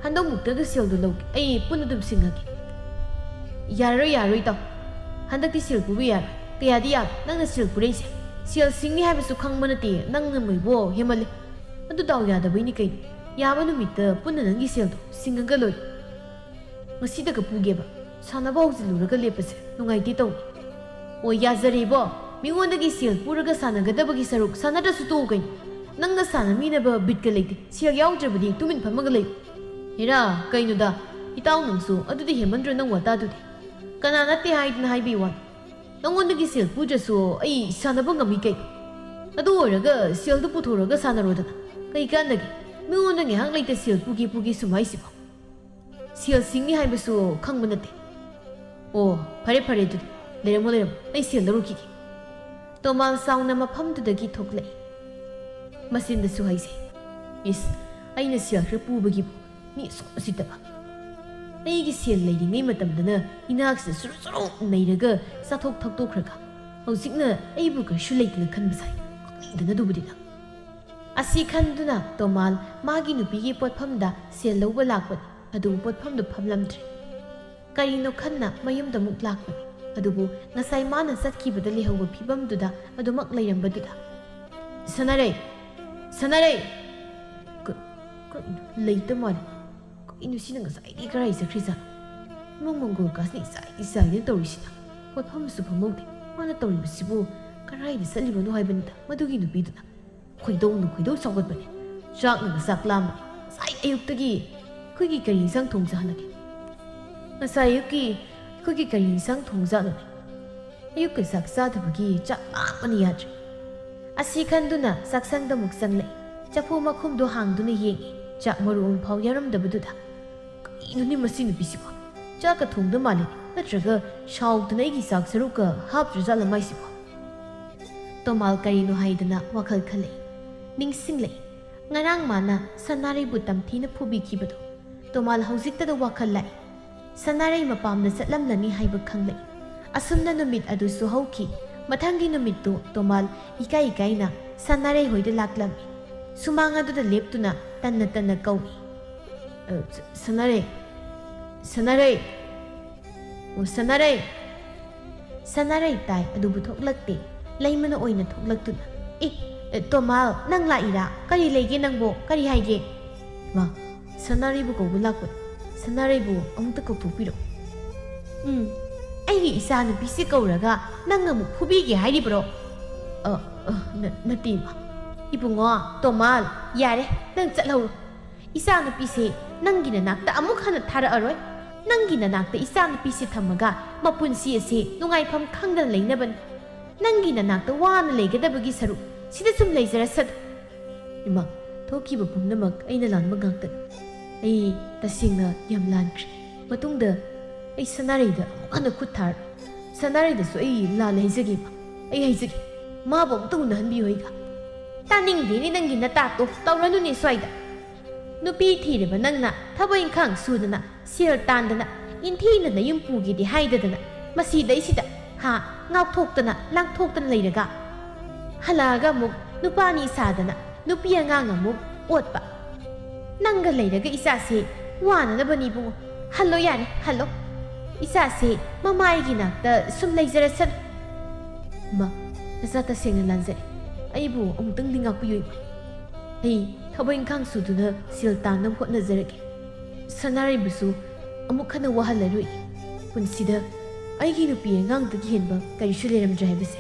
ꯍꯟꯗꯛꯃꯨꯛꯇꯒꯤ ꯁꯦꯜꯗꯣ ꯂꯧꯒꯦ꯫ ꯑꯩ ꯄꯨꯟꯅ ꯑꯗꯨꯝ ꯁꯤꯡꯉꯒꯦ꯫" "ꯌꯥꯔꯔꯣꯏ, ꯌꯥꯔꯔꯣꯏ ꯏꯇꯥꯎ꯫ ꯍꯟꯗꯛꯇꯤ ꯁꯦꯜ ꯄꯨꯕ ꯌꯥꯔꯣꯏ꯫ ꯀꯌꯥꯗꯤ ꯌꯥꯝꯃꯤ ꯅꯪꯅ ꯁꯦꯜ ꯄꯨꯔꯛꯏꯁꯦ꯫ ꯁꯦꯜ ꯁꯤꯡꯅꯤ ꯍꯥꯏꯕꯁꯨ ꯈꯪꯕ ꯅꯠꯇꯦ ꯅꯪꯅ ꯃꯣꯏꯕꯣ, ꯍꯦꯃꯜꯂꯦ꯫ ꯑꯗꯨ ꯗꯥꯎ ꯌꯥꯗꯕꯩꯅꯤ ꯀꯩꯅꯣ꯫ ꯌꯥꯕ ꯅꯨꯃꯤꯠꯇ ꯄꯨꯟꯅ ꯅꯪꯒꯤ ꯁꯦꯜꯗꯣ ꯁꯤꯡꯉꯒ ꯂꯣꯏꯔꯦ꯫ ꯉꯁꯤꯗꯒ ꯄꯨꯒꯦꯕ꯫ ꯁꯥꯟꯅꯕ ꯍꯧꯖꯤꯜꯂꯨꯔꯒ ꯂꯦꯞꯄꯁꯦ ꯅꯨꯡꯉꯥꯏꯇꯦ ꯇꯧꯅꯤ꯫" "ꯑꯣ, ꯌꯥꯖꯔꯦꯕꯣ꯫ ꯃꯤꯉꯣꯟꯗꯒꯤ ꯁꯦꯜ ꯄꯨꯔꯒ ꯁꯥꯟꯅꯒꯗꯕꯒꯤ ꯁꯔꯨꯛ ꯁꯥꯟꯅꯗ꯭ꯔꯁꯨ ꯇꯣꯛꯎ ꯀꯩꯅꯣ꯫ ꯅꯪꯒ ꯁꯥꯟꯅꯃꯤꯟꯅꯕ ꯕꯤꯠꯀ ꯂꯩꯇꯦ꯫ ꯁꯦꯜ ꯌꯥꯎꯗ꯭ꯔꯕꯗꯤ ꯇꯨꯃꯤꯟ ꯐꯝꯃꯒ ꯂꯩꯌꯨ꯫" "ꯍꯦꯔꯥ, ꯀꯩꯅꯣꯗ, ꯏꯇꯥꯎ ꯅꯪꯁꯨ ꯑꯗꯨꯗꯤ ꯍꯦꯟꯃꯟꯗ꯭ꯔꯣ ꯅꯪ ꯋꯥꯇꯥꯗꯨꯗꯤ?" "ꯀꯅꯥ ꯅꯠꯇꯦ ꯍꯥꯏꯗꯅ ꯍꯥꯏꯕꯤ ꯋꯥꯅꯤ꯫ ꯅꯪꯉꯣꯟꯗꯒꯤ ꯁꯦꯜ ꯄꯨꯗ꯭ꯔꯁꯨ ꯑꯩ ꯁꯥꯟꯅꯕ ꯉꯝꯃꯤ ꯀꯩꯅꯣ꯫ ꯑꯗꯨ ꯑꯣꯏꯔꯒ ꯁꯦꯜꯗꯨ ꯄꯨꯊꯣꯔꯒ ꯁꯥꯟꯅꯔꯣꯗꯅ꯫ ꯀꯩ ꯀꯥꯟꯅꯒꯦ? ꯃꯤꯉꯣꯟꯗ ꯉꯥꯏꯍꯥꯛ ꯂꯩꯇ ꯁꯦꯜ ꯄꯨꯒꯦ ꯄꯨꯒꯦ ꯁꯨꯝ ꯍꯥꯏꯁꯤꯕꯣ?" "ꯁꯦꯜ ꯁꯤꯡꯅꯤ ꯍꯥꯏꯕꯁꯨ ꯈꯪꯕ ꯅꯠꯇꯦ꯫ ꯑꯣ, ꯐꯔꯦ ꯐꯔꯦ ꯑꯗꯨꯗꯤ꯫ ꯂꯩꯔꯝꯃꯣ ꯂꯩꯔꯝꯃꯣ꯫ ꯑꯩ ꯁꯦꯜ ꯂꯧꯔꯨꯈꯤꯒꯦ꯫" ꯇꯣꯃꯥꯜ ꯁꯥꯎꯅ ꯃꯐꯝꯗꯨꯗꯒꯤ ꯊꯣꯛꯂꯛꯏ꯫ ꯃꯆꯤꯟꯗꯁꯨ ꯍꯥꯏꯖꯩ꯫ ꯏꯁ, ꯑꯩꯅ ꯁꯦꯜ ꯈꯔ ꯄꯨꯕꯒꯤꯕꯨ ꯃꯤ ꯑꯁꯨꯛ ꯎꯁꯤꯠꯇꯕ? ꯑꯩꯒꯤ ꯁꯦꯜ ꯂꯩꯔꯤꯉꯩ ꯃꯇꯝꯗꯅ ꯏꯅꯥꯛꯁꯤꯗ ꯁꯨꯔꯨ ꯁꯨꯔꯨ ꯅꯩꯔꯒ ꯆꯥꯊꯣꯛ ꯊꯛꯇꯣꯛꯈ꯭ꯔꯒ ꯍꯧꯖꯤꯛꯅ ꯑꯩꯕꯨ ꯀꯔꯤꯁꯨ ꯂꯩꯇꯅ ꯈꯟꯕ ꯁꯥꯏ꯫ ꯈꯪꯅꯤꯡꯗꯅ ꯑꯗꯨꯕꯨꯗꯤ ꯅꯪ꯫ ꯑꯁꯤ ꯈꯟꯗꯨꯅ ꯇꯣꯃꯥꯜ ꯃꯥꯒꯤ ꯅꯨꯄꯤꯒꯤ ꯄꯣꯠꯐꯝꯗ ꯁꯦꯜ ꯂꯧꯕ ꯂꯥꯛꯄꯅꯤ꯫ ꯑꯗꯨꯕꯨ ꯄꯣꯠꯐꯝꯗꯨ ꯐꯝꯂꯝꯗ꯭ꯔꯦ꯫ ꯀꯔꯤꯅꯣ ꯈꯟꯅ ꯃꯌꯨꯝꯗ ꯑꯃꯨꯛ ꯂꯥꯛꯄꯅꯤ꯫ ꯑꯗꯨꯕꯨ ꯉꯁꯥꯏ ꯃꯥꯅ ꯆꯠꯈꯤꯕꯗ ꯂꯩꯍꯧꯕ ꯐꯤꯕꯝꯗꯨꯗ ꯑꯗꯨꯃꯛ ꯂꯩꯔꯝꯕꯗꯨꯗ, "ꯁꯅꯥꯔꯩ! ꯁꯅꯥꯔꯩ!" ꯀ-, ꯀꯔꯤꯅꯣ? ꯂꯩꯇ ꯃꯥꯜꯂꯦ꯫ ꯀꯩꯅꯣ ꯁꯤꯅ ꯉꯁꯥꯏꯗꯤ ꯀꯔꯥꯏ ꯆꯠꯈ꯭ꯔꯤꯖꯥꯠꯅꯣ? ꯏꯃꯨꯡ ꯃꯪꯒꯣꯜ ꯀꯥꯁꯤꯅ ꯏꯆꯥꯏ ꯏꯆꯥꯏꯗꯅ ꯇꯧꯔꯤꯁꯤꯅ? ꯄꯣꯠꯐꯝꯁꯨ ꯐꯝꯍꯧꯗꯦ꯫ ꯃꯥꯅ ꯇꯧꯔꯤꯕꯁꯤꯕꯨ ꯀꯔꯥꯏꯗ ꯆꯠꯂꯤꯕꯅꯣ ꯍꯥꯏꯕꯅꯤꯗ ꯃꯗꯨꯒꯤ ꯅꯨꯄꯤꯗꯨꯅ꯫ ꯈꯣꯏꯗꯧꯅ ꯈꯣꯏꯗꯧ ꯁꯥꯎꯒꯠꯄꯅꯦ꯫ ꯆꯥꯛꯅꯒ ꯆꯥꯛ ꯂꯥꯝꯕꯅꯦ꯫ ꯉꯁꯥꯏ ꯑꯌꯨꯛꯇꯒꯤ ꯑꯩꯈꯣꯏꯒꯤ ꯀꯔꯤ ꯏꯟꯁꯥꯡ ꯊꯣꯡꯖꯥꯠꯅꯒꯦ? ꯉꯁꯥꯏ ꯑꯌꯨꯛꯀꯤ ꯑꯩꯈꯣꯏꯒꯤ ꯀꯔꯤ ꯏꯟꯁꯥꯡ ꯊꯣꯡꯖꯥꯠꯅꯣꯅꯦ? ꯑꯌꯨꯛꯀ ꯆꯥꯛ ꯆꯥꯗꯕꯒꯤ ꯆꯥꯛ ꯂꯥꯝꯕꯅ ꯌꯥꯗ꯭ꯔꯦ꯫ ꯑꯁꯤ ꯈꯟꯗꯨꯅ ꯆꯥꯛꯁꯪꯗ ꯑꯃꯨꯛ ꯆꯪꯂꯛꯏ꯫ ꯆꯐꯨ ꯃꯈꯨꯝꯗꯣ ꯍꯥꯡꯗꯨꯅ ꯌꯦꯡꯉꯤ꯫ ꯆꯥꯛ ꯃꯔꯨ ꯑꯃꯐꯥꯎ ꯌꯥꯎꯔꯝꯗꯕꯗꯨꯗ꯫ ꯀꯩꯅꯣꯅꯦ ꯃꯁꯤ ꯅꯨꯄꯤꯁꯤꯕꯣ? ꯆꯥꯛꯀ ꯊꯣꯡꯗ ꯃꯥꯜꯂꯦ꯫ ꯅꯠꯇ꯭ꯔꯒ ꯁꯥꯎꯗꯅ ꯑꯩꯒꯤ ꯆꯥꯛ ꯁꯔꯨꯛꯀ ꯍꯥꯞꯇ꯭ꯔꯖꯥꯠꯂ ꯃꯥꯏꯁꯤꯕꯣ? ꯇꯣꯃꯥꯜ ꯀꯔꯤꯅꯣ ꯍꯥꯏꯗꯅ ꯋꯥꯈꯜ ꯈꯜꯂꯛꯏ꯫ ꯅꯤꯡꯁꯤꯡꯂꯛꯏ꯫ ꯉꯔꯥꯡ ꯃꯥꯅ ꯁꯅꯥꯔꯩꯕꯨ ꯇꯝꯊꯤꯅ ꯐꯨꯕꯤꯈꯤꯕꯗꯣ꯫ ꯇꯣꯃꯥꯜ ꯍꯧꯖꯤꯛꯇꯗ ꯋꯥꯈꯜ ꯂꯥꯛꯏ꯫ ꯁꯅꯥꯔꯩ ꯃꯄꯥꯝꯗ ꯆꯠꯂꯝꯂꯅꯤ ꯍꯥꯏꯕ ꯈꯪꯂꯛꯏ꯫ ꯑꯁꯨꯝꯅ ꯅꯨꯃꯤꯠ ꯑꯗꯨꯁꯨ ꯍꯧꯈꯤ꯫ ꯃꯊꯪꯒꯤ ꯅꯨꯃꯤꯠꯇꯨ ꯇꯣꯃꯥꯜ ꯏꯀꯥꯏ ꯏꯀꯥꯏꯅ ꯁꯅꯥꯔꯩ ꯍꯣꯏꯗ ꯂꯥꯛꯂꯝꯃꯤ꯫ ꯁꯨꯃꯥꯡ ꯑꯗꯨꯗ ꯂꯦꯞꯇꯨꯅ ꯇꯟꯅ ꯇꯟꯅ ꯀꯧꯏ꯫ "ꯑ, ꯁ-, ꯁꯅꯥꯔꯩ! ꯁꯅꯥꯔꯩ! ꯑꯣ, ꯁꯅꯥꯔꯩ!" ꯁꯅꯥꯔꯩ ꯇꯥꯏ, ꯑꯗꯨꯕꯨ ꯊꯣꯛꯂꯛꯇꯦ꯫ ꯂꯩꯃꯅ ꯑꯣꯏꯅ ꯊꯣꯛꯂꯛꯇꯨꯅ, "ꯑꯦ, ꯑꯦ, ꯇꯣꯃꯥꯜ, ꯅꯪ ꯂꯥꯛꯏꯔꯥ? ꯀꯔꯤ ꯂꯩꯒꯦ ꯅꯪꯕꯣ? ꯀꯔꯤ ꯍꯥꯏꯒꯦ?" "ꯃꯥ, ꯁꯅꯥꯔꯩꯕꯨ ꯀꯧꯕ ꯂꯥꯛꯄꯅꯤ꯫ ꯁꯅꯥꯔꯩꯕꯨ ꯑꯃꯨꯛꯇ ꯀꯧꯊꯣꯛꯄꯤꯔꯛꯎ꯫" "ꯎꯝ, ꯑꯩꯒꯤ ꯏꯆꯥ ꯅꯨꯄꯤꯁꯤ ꯀꯧꯔꯒ ꯅꯪ ꯑꯃꯨꯛ ꯐꯨꯕꯤꯒꯦ ꯍꯥꯏꯔꯤꯕ꯭ꯔꯣ?" "ꯑ, ꯑ, ꯅ-, ꯅꯠꯇꯦ, ꯏꯃꯥ꯫" "ꯏꯕꯨꯡꯉꯣ, ꯇꯣꯃꯥꯜ, ꯌꯥꯔꯦ, ꯅꯪ ꯆꯠꯍꯧꯔꯣ꯫ ꯏꯆꯥ ꯅꯨꯄꯤꯁꯦ ꯅꯪꯒꯤ ꯅꯅꯥꯛꯇ ꯑꯃꯨꯛ ꯍꯟꯅ ꯊꯥꯔꯛꯑꯔꯣꯏ꯫ ꯅꯪꯒꯤ ꯅꯅꯥꯛꯇ ꯏꯆꯥ ꯅꯨꯄꯤꯁꯦ ꯊꯝꯃꯒ ꯃꯄꯨꯟꯁꯤ ꯑꯁꯤ ꯅꯨꯡꯉꯥꯏꯐꯝ ꯈꯪꯗꯅ ꯂꯩꯅꯕꯅꯤ꯫ ꯅꯪꯒꯤ ꯅꯅꯥꯛꯇ ꯋꯥꯅ ꯂꯩꯒꯗꯕꯒꯤ ꯁꯔꯨꯛ ꯁꯤꯗ ꯁꯨꯝ ꯂꯩꯖꯔꯁꯅꯨ꯫" "ꯏꯃꯥ, ꯊꯣꯛꯈꯤꯕ ꯄꯨꯝꯅꯃꯛ ꯑꯩꯅ ꯂꯥꯟꯕ ꯉꯥꯛꯇꯅꯤ꯫ ꯑꯩ ꯇꯁꯦꯡꯅ ꯌꯥꯝ ꯂꯥꯟꯈ꯭ꯔꯦ꯫ ꯃꯇꯨꯡꯗ ꯑꯩ ꯁꯅꯥꯔꯩꯗ ꯑꯃꯨꯛ ꯍꯟꯅ ꯈꯨꯠ ꯊꯥꯔꯣꯏ꯫ ꯁꯅꯥꯔꯩꯗꯁꯨ ꯑꯩ ꯂꯥꯜꯂꯦ ꯍꯥꯏꯖꯒꯦ, ꯏꯃꯥ꯫ ꯑꯩ ꯍꯥꯏꯖꯒꯦ꯫ ꯃꯥꯕꯨ ꯑꯃꯨꯛꯇ ꯎꯅꯍꯟꯕꯤꯌꯨ ꯑꯩꯒ꯫" ꯇꯥꯅꯤꯡꯗꯦꯅꯦ ꯅꯪꯒꯤ ꯅꯇꯥꯇꯣ, ꯇꯧꯔꯅꯨꯅꯦ ꯁ꯭ꯋꯥꯏꯗ꯫ ꯅꯨꯄꯤ ꯊꯤꯔꯕ ꯅꯪꯅ ꯊꯕꯛ ꯏꯪꯈꯥꯡ ꯁꯨꯗꯅ, ꯁꯦꯜ ꯇꯥꯟꯗꯅ, ꯏꯟꯊꯤꯅ ꯅꯌꯨꯝ ꯄꯨꯒꯦꯗꯤ ꯍꯥꯏꯗꯗꯅ, ꯃꯁꯤꯗꯩꯁꯤꯗ, ꯍꯥ, ꯉꯥꯎꯊꯣꯛꯇꯅ ꯂꯥꯡꯊꯣꯛꯇꯅ ꯂꯩꯔꯒ, ꯍꯜꯂꯛꯑꯒ ꯑꯃꯨꯛ ꯅꯨꯄꯥꯅꯤ ꯁꯥꯗꯅ ꯅꯨꯄꯤ ꯑꯉꯥꯡ ꯑꯃꯨꯛ ꯑꯣꯠꯄ꯫ ꯅꯪꯒ ꯂꯩꯔꯒ ꯏꯆꯥꯁꯦ ꯋꯥꯅꯅꯕꯅꯤ ꯏꯕꯨꯡꯉꯣ꯫ ꯍꯜꯂꯣ ꯌꯥꯔꯦ, ꯍꯜꯂꯣ꯫ ꯏꯆꯥꯁꯦ ꯃꯃꯥꯏꯒꯤ ꯅꯥꯛꯇ ꯁꯨꯝ ꯂꯩꯖꯔꯁꯅꯨ꯫ ꯏꯃꯥ, ꯅꯆꯥ ꯇꯁꯦꯡꯅ ꯂꯥꯟꯖꯔꯦ꯫ ꯑꯩꯕꯨ ꯑꯃꯨꯛꯇꯪꯗꯤ ꯉꯥꯛꯄꯤꯌꯨ ꯏꯃꯥ꯫ ꯑꯩ ꯊꯕꯛ ꯏꯪꯈꯥꯡ ꯁꯨꯗꯨꯅ ꯁꯦꯜ ꯇꯥꯟꯅꯕ ꯍꯣꯠꯅꯖꯔꯒꯦ꯫ ꯁꯅꯥꯔꯩꯕꯨꯁꯨ ꯑꯃꯨꯛ ꯍꯟꯅ ꯋꯥꯍꯜꯂꯔꯣꯏ꯫ ꯄꯨꯟꯁꯤꯗ ꯑꯩꯒꯤ ꯅꯨꯄꯤ ꯑꯉꯥꯡꯗꯒꯤ ꯍꯦꯟꯕ ꯀꯔꯤꯁꯨ ꯂꯩꯔꯝꯗ꯭ꯔꯦ ꯍꯥꯏꯕꯁꯦ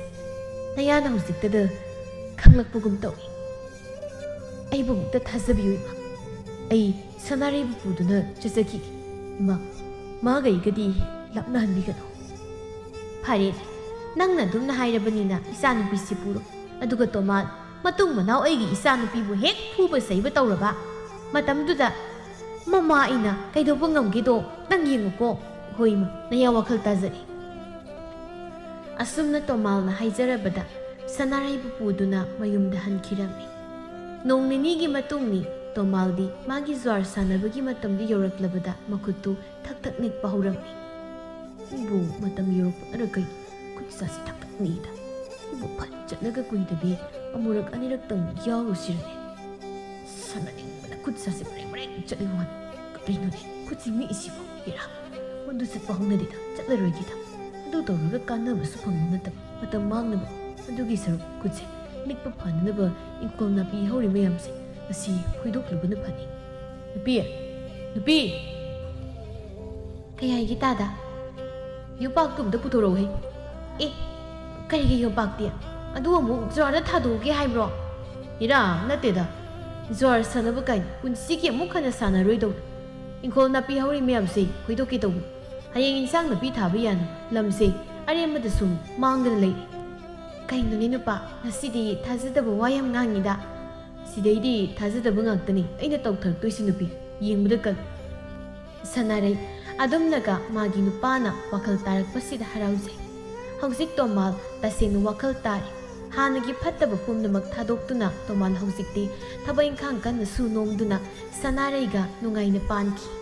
ꯅꯌꯥꯅ ꯍꯧꯖꯤꯛꯇꯗ ꯈꯪꯂꯛꯄꯒꯨꯝ ꯇꯧꯏ꯫ ꯑꯩꯕꯨ ꯑꯃꯨꯛꯇ ꯊꯥꯖꯕꯤꯌꯨ ꯏꯃꯥ꯫ ꯑꯩ ꯁꯅꯥꯔꯩꯕꯨ ꯄꯨꯗꯨꯅ ꯆꯠꯆꯈꯤꯒꯦ꯫ ꯏꯃꯥ, ꯃꯥꯒ ꯑꯩꯒꯗꯤ ꯂꯥꯞꯅꯍꯟꯕꯤꯒꯅꯨ꯫ ꯐꯔꯦ, ꯅꯪꯅ ꯑꯗꯨꯝꯅ ꯍꯥꯏꯔꯕꯅꯤꯅ ꯏꯆꯥꯅꯨꯄꯤꯁꯤ ꯄꯨꯔꯣ꯫ ꯑꯗꯨꯒ ꯇꯣꯃꯥꯜ, ꯃꯇꯨꯡ ꯃꯅꯥꯎ ꯑꯩꯒꯤ ꯏꯆꯥꯅꯨꯄꯤꯕꯨ ꯍꯦꯛ ꯐꯨꯕ ꯆꯩꯕ ꯇꯧꯔꯕ ꯃꯇꯝꯗꯨꯗ ꯃꯃꯥ ꯑꯩꯅ ꯀꯩꯗꯧꯕ ꯉꯝꯒꯦꯗꯣ ꯅꯪ ꯌꯦꯡꯉꯨꯀꯣ꯫ ꯍꯣꯏ ꯏꯃꯥ, ꯅꯌꯥ ꯋꯥꯈꯜ ꯇꯥꯖꯔꯦ꯫ ꯑꯁꯨꯝꯅ ꯇꯣꯃꯥꯜꯅ ꯍꯥꯏꯖꯔꯕꯗ ꯁꯅꯥꯔꯩꯕꯨ ꯄꯨꯗꯨꯅ ꯃꯌꯨꯝꯗ ꯍꯟꯈꯤꯔꯝꯃꯤ꯫ ꯅꯣꯡ ꯅꯤꯅꯤꯒꯤ ꯃꯇꯨꯡꯅꯤ꯫ ꯇꯣꯃꯥꯜꯗꯤ ꯃꯥꯒꯤ ꯖ꯭ꯋꯥꯔ ꯁꯥꯟꯅꯕꯒꯤ ꯃꯇꯝꯗꯨ ꯌꯧꯔꯛꯂꯕꯗ ꯃꯈꯨꯠꯇꯨ ꯊꯛ ꯊꯛ ꯅꯤꯛꯄ ꯍꯧꯔꯝꯃꯤ꯫ "ꯑꯩꯕꯨ ꯃꯇꯝ ꯌꯧꯔꯛꯄꯅꯔ ꯀꯩꯅꯣ ꯈꯨꯠ ꯁꯥꯁꯤ ꯊꯛ ꯊꯛ ꯅꯤꯛꯏꯗ? ꯑꯩꯕꯨ ꯐꯅ ꯆꯠꯂꯒ ꯀꯨꯏꯗꯕꯤ ꯑꯃꯨꯔꯛ ꯑꯅꯤꯔꯛꯇꯪ ꯌꯥꯎꯔꯨꯁꯤꯔꯅꯦ? ꯁꯥꯟꯅꯅꯤꯡꯕꯅ ꯈꯨꯠ ꯁꯥꯁꯤ ꯃꯔꯦꯡ ꯃꯔꯦꯡ ꯆꯠꯂꯤ ꯋꯥꯅꯤ꯫ ꯀꯔꯤꯅꯣꯅꯦ ꯈꯨꯠꯁꯤ ꯅꯤꯛꯏꯁꯤꯕꯣ? ꯏꯔꯥ, ꯃꯗꯨ ꯆꯠꯄ ꯍꯧꯅꯗꯦꯗ, ꯆꯠꯂꯔꯣꯏꯒꯦꯗ꯫ ꯑꯗꯨ ꯇꯧꯔꯒ ꯀꯥꯟꯅꯕꯁꯨ ꯐꯪꯕ ꯅꯠꯇꯕ, ꯃꯇꯝ ꯃꯥꯡꯅꯕ꯫ ꯑꯗꯨꯒꯤ ꯁꯔꯨꯛ ꯈꯨꯠꯁꯦ ꯅꯤꯛꯄ ꯐꯅꯅꯕ ꯏꯪꯈꯣꯜ ꯅꯥꯄꯤ ꯍꯧꯔꯤ ꯃꯌꯥꯝꯁꯦ ꯉꯁꯤ ꯐꯣꯏꯗꯣꯛꯂꯨꯕꯅ ꯐꯅꯤ꯫ ꯅꯨꯄꯤ! ꯅꯨꯄꯤ!" "ꯀꯩ ꯍꯥꯏꯒꯦ ꯇꯥꯗ?" "ꯌꯣꯄꯥꯛꯇꯨ ꯑꯝꯇ ꯄꯨꯊꯣꯔꯛꯎꯍꯦ꯫" "ꯑꯦ, ꯀꯔꯤꯒꯤ ꯌꯣꯄꯥꯛꯇꯤ? ꯑꯗꯨ ꯑꯃꯨꯛ ꯖ꯭ꯋꯥꯔꯗ ꯊꯥꯗꯣꯛꯎꯒꯦ ꯍꯥꯏꯕ꯭ꯔꯣ?" "ꯏꯔꯥ, ꯅꯠꯇꯦꯗ꯫ ꯖ꯭ꯋꯥꯔ ꯁꯥꯟꯅꯕ ꯀꯥꯏꯅ ꯄꯨꯟꯁꯤꯒꯤ ꯑꯃꯨꯛ ꯍꯟꯅ ꯁꯥꯟꯅꯔꯣꯏꯗꯧꯅꯤ꯫ ꯏꯪꯈꯣꯜ ꯅꯥꯄꯤ ꯍꯧꯔꯤ ꯃꯌꯥꯝꯁꯦ ꯐꯣꯏꯗꯣꯛꯀꯦ ꯇꯧꯕꯅꯤ꯫ ꯍꯌꯦꯡ ꯏꯟꯁꯥꯡ ꯅꯥꯄꯤ ꯊꯥꯕ ꯌꯥꯅꯤ꯫ ꯂꯝꯁꯦ ꯑꯔꯦꯝꯕꯗ ꯁꯨꯝ ꯃꯥꯡꯗꯅ ꯂꯩꯔꯦ꯫" "ꯀꯩꯅꯣꯅꯦ ꯅꯨꯄꯥ, ꯉꯁꯤꯗꯤ ꯊꯥꯖꯗꯕ ꯋꯥ ꯌꯥꯝ ꯉꯥꯡꯉꯤꯗ?" "ꯁꯤꯗꯩꯗꯤ ꯊꯥꯖꯗꯕ ꯉꯥꯛꯇꯅꯤ ꯑꯩꯅ ꯇꯧꯊꯔꯛꯇꯣꯏꯁꯤ ꯅꯨꯄꯤ꯫ ꯌꯦꯡꯕꯗ ꯀꯜ꯫" ꯁꯅꯥꯔꯩ ꯑꯗꯨꯝꯅꯒ ꯃꯥꯒꯤ ꯅꯨꯄꯥꯅ ꯋꯥꯈꯜ ꯇꯥꯔꯛꯄꯁꯤꯗ ꯍꯔꯥꯎꯖꯩ꯫ ꯍꯧꯖꯤꯛ ꯇꯣꯃꯥꯜ ꯇꯁꯦꯡꯅ ꯋꯥꯈꯜ ꯇꯥꯔꯦ꯫ ꯍꯥꯟꯅꯒꯤ ꯐꯠꯇꯕ ꯄꯨꯝꯅꯃꯛ ꯊꯥꯗꯣꯛꯇꯨꯅ ꯇꯣꯃꯥꯟ ꯍꯧꯖꯤꯛꯇꯤ ꯊꯕꯛ ꯏꯪꯈꯥꯡ ꯀꯟꯅ ꯁꯨ ꯅꯣꯝꯗꯨꯅ ꯁꯅꯥꯔꯩꯒ ꯅꯨꯡꯉꯥꯏꯅ ꯄꯥꯟꯈꯤ꯫